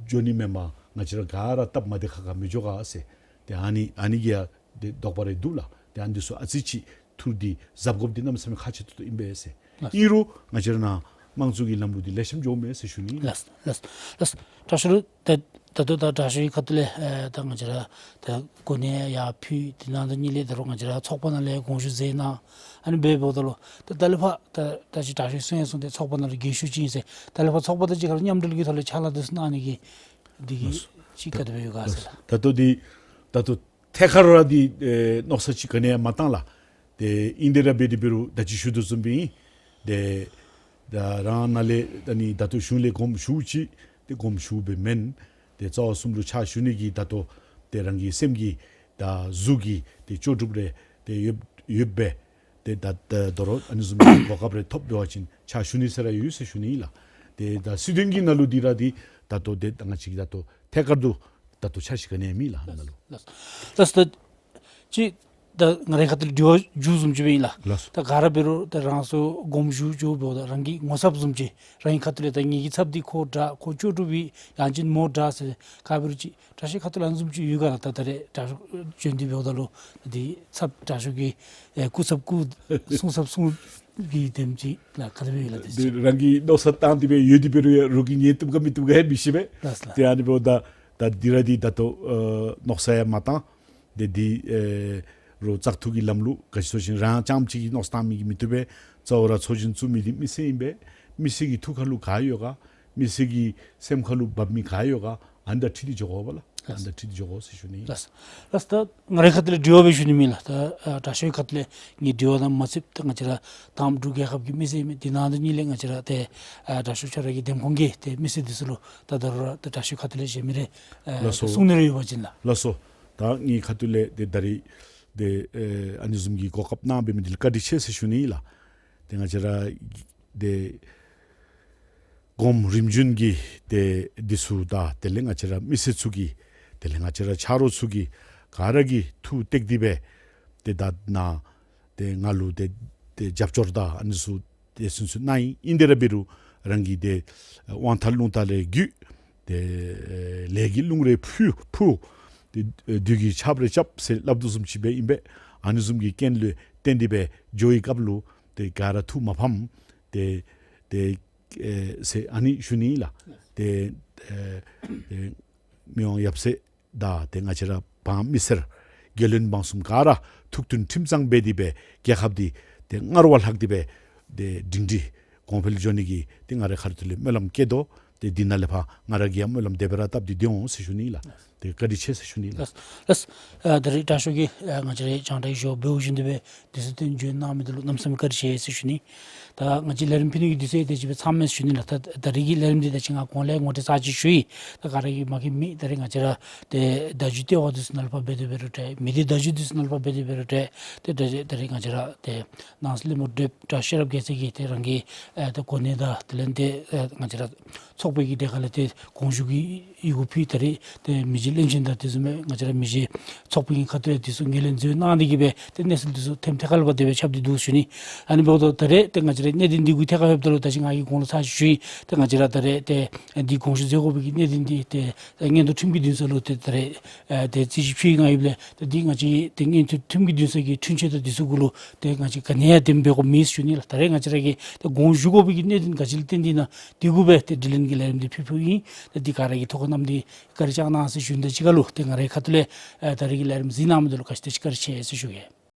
འགྱོ་ནི་མེན་པར་ང་བཅས་ར་ག་ར་སྟབས་མ་བདེ་ཁག་ཁ་མི་འགྱོ་ག་ཟེར། ཏེ་ཨ་ནི་ཨ་ནི་གིས་ཡང་ཏེ་དོགས་པ་རེ་འདུག་ལགས། ཏེ་ཨ་ནི་འདི་ཚུ་ཨ་ཙི་ཅིག་ཐུགས་འདི་གཟབ་དགོཔ་འདི་གནམ་མེད་ས་མེད་ཁག་ཆེ་ཏོག་ཏོ་ཨིན་པས་ཟེར། ལགས། ཨིན་རུང་ང་བཅས་ར་ནཱ་དམངས་གཙོ་གི་ལམ་ལུགས་འདི་ལེགས་ཤོམ་འགྱོཝ་མས་ཟེར་ཞུ་ནི། ལགས་ལགས་ལགས། དྲག་ཤོས་ལུ་ད་ད་ལྟོ་ད་དྲག་ཤོས་ཀྱི་ཁ་ཐུག་ལས་ཨེ་ད་ང་བཅས་ར་ད་གོ་གནས་ཡར་ཕུལ། དེ་ནང་དོན་ཉིད་ལས་ད་རུང་ང་བཅས་ར་ཚོགས་པ་ནང་ལས་དགོངས་ཞུ་མཛད་གནང་། ཨ་ནི་འབད་འབདཝ་ད་ལུ་ད་ད་ལས་ཕར་ད་ད་ཅི་དྲག་ཤོས་གསུང་ཡང་གསུངས་ཏེ་ཚོགས་པ་ནང་ལུ་རྒས་ཤོས་ཅིག་ཨིན་ཟེར། ད་ལས་ཕར་ཚོགས་པ་དང་གཅིག་ཁར་མཉམ་འབྲེལ་གྱི་ཐོག་ལས་ཕྱག་ལཱ་འདི་ཚུ་གནང་ནི་གི་འདི་གི་ཅིག་ག་དེ་སྦེ་ཡོད་ག་ཟེར་ལགས། ད་ལྟོ་འདི་ད་ལྟོ་ཐད་ཀར་ར་འདི་ཨེ་མནོ་བསམ་ཅིག་ག་ནི་ཡང་མ་བཏང་ལགས། ཏེ་ཨིན་ཏེ་ར་འབད་དེ་འབད་རུང་ད་ཅི་ཞུ་དོ་བཟུམ་སྦེ་ཨིན། ཏེ་ད་རང་ནཱ་ལས་ད་ནི་ད་ལྟོ་གཞུང་ལས་དགོངསམ་ཞུ་ཅི། ཏེ་དགོངསམ་ཞུ་སྦེ་མེན། ཏེ་རྩ་བ་གསུམ་ལུ་ཕྱག་ཞུ་ནི་གི་ད་ལྟོ་ཏེ་རང་གི་སེམས་ཀྱི་ད་གཟུགས་ཀྱི་ཏེ་ལྕོགས་གྲུབ་རེ་ཏེ་ཡོད་ཡོདཔ་སྦེ་ཏེ་ད་ད་དོ་རུང་ཨ་ནི་བཟུམ་གྱི་གོ་སྐབས་རེ་ཐོབ་འབད་བ་ཅིན་ཕྱག་ཞུ་ནི་ཟེར་ར་ཡོད་ཟེར་ཞུ་ནི་ལགས། ཏེ་ད་སྲིད་དོན་གྱི་ནང་ལུ་འདི་ར་འདི་ད་ལྟོ་ཏེ་ད་ང་བཅས་ཀྱིས་ད་ལྟོ་ཐད་ཀར་དུ་ད་ལྟོ་འཆར་གཞི་ག་ནི་ཡང་མེད་ལགས་ནཱ་ལུ། ལགས་ལགས། ད་ཅི་ ད་ང་རའི་ཁ་ཐུག་ལས་དྲི་བ་མཇུག་བཟུམ་ཅིག་སྦེ་ཨིན་ལགས། ལགས་སོ། ད་ག་ར་འབད་རུང་ད་རང་སོ་དགོངསམ་ཞུ་ཞུཝ་ད་རང་གི་ངོ་ཚབ་བཟུམ་ཅིག་རང་གི་ཁ་ཐུག་ལས་ད་ངེ་གི་ཚབ་འདི་ཁོ་དྲག་ཁོ་ལྕོགས་གྲུབ་ཨིན་ཡང་ཅིན་མོ་དྲག་ཟེར་ག་འབད་རུང་ཅིག་དྲག་ཤོས་ཁ་ཐུག་ལས་ཨ་ནི་བཟུམ་ཅིག་ཡོད་ག་ལགས། ད་ད་རེས་དྲག་ཤོས་བྱོན་ཏེ་འབདཝ་ད་ལུ་ད་འདི་ཚབ་དྲག་ཤོས་ཀྱི་ཨེ་སྐུ་ཚབ་སྐུ་གསུང་ཚབ་གསུང་གི་དེམ་ཅིག་ལགས་ག་དེ་སྦེ་ཡོད་ལགས། དེ་དེ་རང་གིས་མནོ་བསམ་བཏང་སྟེ་སྦེ་ཡོད་དེ་འབད་རུང་ཡང་རོགས་ཀྱིས་ཉན་བཏུབ་ག་མི་བཏུབ་ག་ཡང་མི་ཤེས་པས། ལགས་སོ་ལགས། ཏེ་ཨ་ནི་འབདཝ་ད་ད་འདི་ར་འདི་ད་ལྟོ་ཨེ་མནོ་བསམ་ཡང་མ་བཏང་། ཏེ་འདི་ཨེ་རོགས་བཙག་འཐུ་གི་ལམ་ལུགས་ག་ཅི་ཟེར་བ་ཅིན་རང་རྐྱངམ་གཅིག་གིས་མནོ་བསམ་བཏང་མི་གིས་མི་བཏུབ་པས། གཙོ་བོ་ར་ཚོགས་ཆེན་བཙུགས་མི་འདི་མི་སེར་ཨིན་པས། མི་སེར་གྱི་ཐུགས་ཁ་ལུ་ག་ཡོད་ག། མི་སེར་གྱི་སེམས་ཁ་ལུ་འབབ་མི་ག་ཡོད་ག། ཨ་ནི་དང་འཁྲིལ་ཏེ་འགྱོ་དགོ་པས་ལགས། ཨ་ནི་དང་འཁྲིལ་ཏེ་འགྱོ་དགོ་ཟེར་ཞུ་ནི་ཨིན། ལགས་སོ། ལགས་སོ། ད་ང་རའི་ཁ་ཐུག་ལས་དྲི་བ་སྦེ་ཞུ་ནི་མེད་ལགས། ད་ཨ་དྲག་ཤོས་ཁ་ཐུག་ལས་ངེའི་དྲི་བ་དང་མ་ཚད་ད་ང་བཅས་ར་དང་འབྲུག་རྒྱལ་ཁབ་ཀྱི་མི་སེར་ཨིན་མས། དེ་ནང་དོན་ཉིད་ལས་ང་བཅས་ར་ཏེ་ཨ་དྲག་ཤོས་ཁྱོད་ར་གི་འདེམས་ཁོངས་ཀྱི་ཏེ་མི་སེར་འདི་ཚུ་ལུ་ད་ད་རུང་ར་ཏེ་དྲག་ཤོས་ཁ་ཐུག་ལས་གཞན་མི་རེ་ཨ་ལགས་སོ། གསུང་ནི་རེ་ཡོད་པ་ཅིན་ལགས། ལགས་སོ། ད་ངེའི་ཁ་ཐུག་ལས་ཏེ་ད་རེས་ཏེ་ཨེ་ཨ་ནི་བཟུམ་གྱི་གོ་སྐབས་གནང་འབད་མི་འདི་ལུ་བཀའ་དྲིན་ཆེ་ཟེར་ཞུ་ནི་ལགས། ཏེ་ང་བཅས་ར་ཏེ་གོངམ་རིམ་བྱོན་གྱི་ཏེ་འདི་ཚུ་དང་དེ་ལས་ང་བཅས་ར་མི་སེར་ཚུ་གིས་དེ་ལས་ང་བཅས་ར་ཆ་རོགས་ཚུ་གིས་ག་ར་གིས་ཐུགས་གཏད་དེ་སྦེ་ཏེ་ད་ནཱ་ཏེ་ང་ལུ་ཏེ་ཏེ་རྒྱབ་སྐྱོར་དང་ཨ་ནི་ཚུ་ཏེ་ཚུན་ཚོད་གནང་ཡི། ཨིན་དེ་ར་འབད་རུང་རང་གི་ཏེ་དབང་ཐང་རླུང་རྟ་ལས་བརྒྱུད་ཏེ་ལས་ཀྱི་རླུང་རེ་ཕུ་ཕུ་ཏེ་བདུད་ཀྱི་ཆབ་རེ་རྐྱབ་ཟེར་སླབ་དོ་བཟུམ་ཅིག་སྦེ་ཨིན་པས། ཨ་ནི་བཟུམ་གྱི་རྐྱེན་ལུ་བརྟེན་ཏེ་སྦེ་འགྱོ་བའི་སྐབས་ལུ་ཏེ་ག་ར་ཐུགས་མ་ཕམ་ཏེ་ཏེ་ཨེ་ཟེར་ཨ་ནི་ཞུ་ནི་ལགས། ཏེ་ཨེ་ཏེ་མི་དབང་ཡབ་སྲས་དང་ཏེ་ང་བཅས་ར་འབངས་མི་སེར་རྒྱལ་བློན་འབངས་གསུམ་ག་ར་ཐུགས་མཐུན་ཁྲིམས་གཙང་འབད་དེ་སྦེ་རྒྱལ་ཁབ་འདི་ཏེ་སྔར་བ་ལྷག་སྟེ་སྦེ་ཏེ་སྒྲིང་སྒྲི་གོང་འཕེལ་འགྱོ་ནི་གི་ཏེ་ང་རའི་ཁ་ཐུག་ལས་སྨོན་ལམ་བསྐྱེད་དོ། ཏེ་འདི་ནང་ལས་ཕར་ང་ར་གིས་ཡང་སྨོན་ལམ་དེ་སྦེ་ར་བཏབ་སྟེ་སྡོད་འོང་ཟེར་ཞུ་ནི་ལགས། ཏེ་བཀའ་དྲིན་ཆེ་ཟེར་ཞུ་ནི་ལགས། ལགས་ལགས། ཨ་ད་རེས་དྲག་ཤོས་ཀྱིས་ཨ་ང་བཅས་རའི་རྒྱང་བསྒྲགས་ཞུ་བ་འབདཝ་བཞིན་དུ་སྦེ་དུས་ཚོད་བཏོན་བྱོན་གནང་མི་འདི་ལུ་གནམ་མེད་ས་མེད་བཀའ་དྲིན་ཆེ་ཟེར་ཞུ་ནི། ད་ང་བཅས་ལས་རིམ་ཕུལ་ནི་གི་དུས་ཚོད་དེ་ཅིག་སྦེ་ཚངམ་མས་ཟེར་ཞུ་ནི་ལགས། ད་ད་རེས་ཀྱི་ལས་རིམ་འདི་ད་ཅི་ང་གོང་ལས་ངོ་སྤྲོད་ཚར་ཅིག་ཞུ་ཡི། ད་ག་ར་གིས་མ་མཁྱེན་མི་ད་རེས་ང་བཅས་ར་ཏེ་བརྡ་བརྒྱུད་ལྟེ་བ་འདི་ཚུ་ནང་ལུ་ཕར་འབད་དེ་འབད་རུང་འདྲ། མི་སྡེ་བརྡ་བརྒྱུད་འདི་ཚུ་ནང་ལུ་ཕར་འབད་དེ་འབད་རུང་འདྲ། ཏེ་ད་ད་རེས་ང་བཅས་ར་ཏེ་ནང་སྲིད་བློན་པོ་བགྲེསཔ་དྲག་ཤོས་རབ་རྒྱས་ཚེ་གིས་ཏེ་རང་གི་ཨེ་ཏེ་གོ་གནས་དང་དེ་ལས་ཏེ་ཨེ་ང་བཅས་ར་ཚོགས་པའི་གི་དེ་ཁ་ལས་ཏེ་དགོངས་ཞུ་གི་ཡི་གུ་ཕུལ། ད་རེས་ཏེ་མི་རྗེ་བློན་ཆེན་དང་དེ་བཟུམ་སྦེ་ང་བཅས་ར་མི་རྗེ་ཚོགས་པའི་གི་ཁ་ཐུག་ལས་དེ་ཚུ་ངོས་ལེན་མཛད་གནང་སྟེ་གིས་སྦེ་ཏེ་གནས་ཚུལ་དེ་ཚུ་ཐེམ་ཐད་ཀར་ལུ་ཕར་དེ་སྦེ་ཁྱབ་སྟེ་འདུག་ཟེར་ཞུ་ནི། ཨ་ནི་འབདཝ་ད་ད་རེས་ཏེ་ང་བཅས་ར་གནད་དོན་འདི་གུ་ཐད་ཁར་ལྷོདཔ་ད་ལུ་ད་ཅི་ང་གིས་གོང་ལུ་ཚར་ཅིག་ཞུ་ཡི། ཏེ་ང་བཅས་ར་ད་རེས་ཏེ་འདི་དགོངས་ཞུ་མཛད་དགོ་པའི་གི་གནད་དོན་འདི་ཏེ་མངོན་མཐོ་ཁྲིམས་ཀྱི་འདུན་ས་ལུ་ཏེ་ད་རེས་ཨེ་ཏེ་རྩོད་གཞི་ཕུལ་གནང་ཡོདཔ་ལས་ཏེ་འདི་ང་བཅས་ཏེ་མངོན་མཐོ་ཁྲིམས་ཀྱི་འདུན་ས་གི་འཁྲུན་ཆོད་དང་དེ་ཚུ་གུ་ལུ་ཏེ་ང་བཅས་ག་ནི་ཡང་དེ་འབད་དགོཔ་མེད་ཟེར་ཞུ་ནི་ལགས། ད་རེས་ང་བཅས་ར་གིས་ཏེ་དགོངས་ཞུ་དགོ་པའི་གི་གནད་དོན་ག་ཅི་ལུ་བརྟེན་ཏེ་ཨིན་ན་དེ་གུ་སྦེ་ཏེ་དྲི་ལན་གྱི་ལས་རིམ་འདི་ཕུལ་ཕུལཝ་ཨིན། ཏེ་འདི་ག་ར་གིས་ཐུགས་ཁར་བསྣམས་ཏེ་བཀའ་དྲིན་བསྐྱང་གནང་ཟེར་ཞུ་ནི་དང་གཅིག་ཁར་ལུ་ཏེ་ང་རའི་ཁ་ཐུག་ལས་ཨེ་ད་རེས་ཀྱི་ལས་རིམ་གཟིགས་གནང་མི་འདི་ལུ་ག་ཅི་དེ་ཅིག་བཀའ་དྲིན་ཆེ་ཟེར་ཞུ་གེ།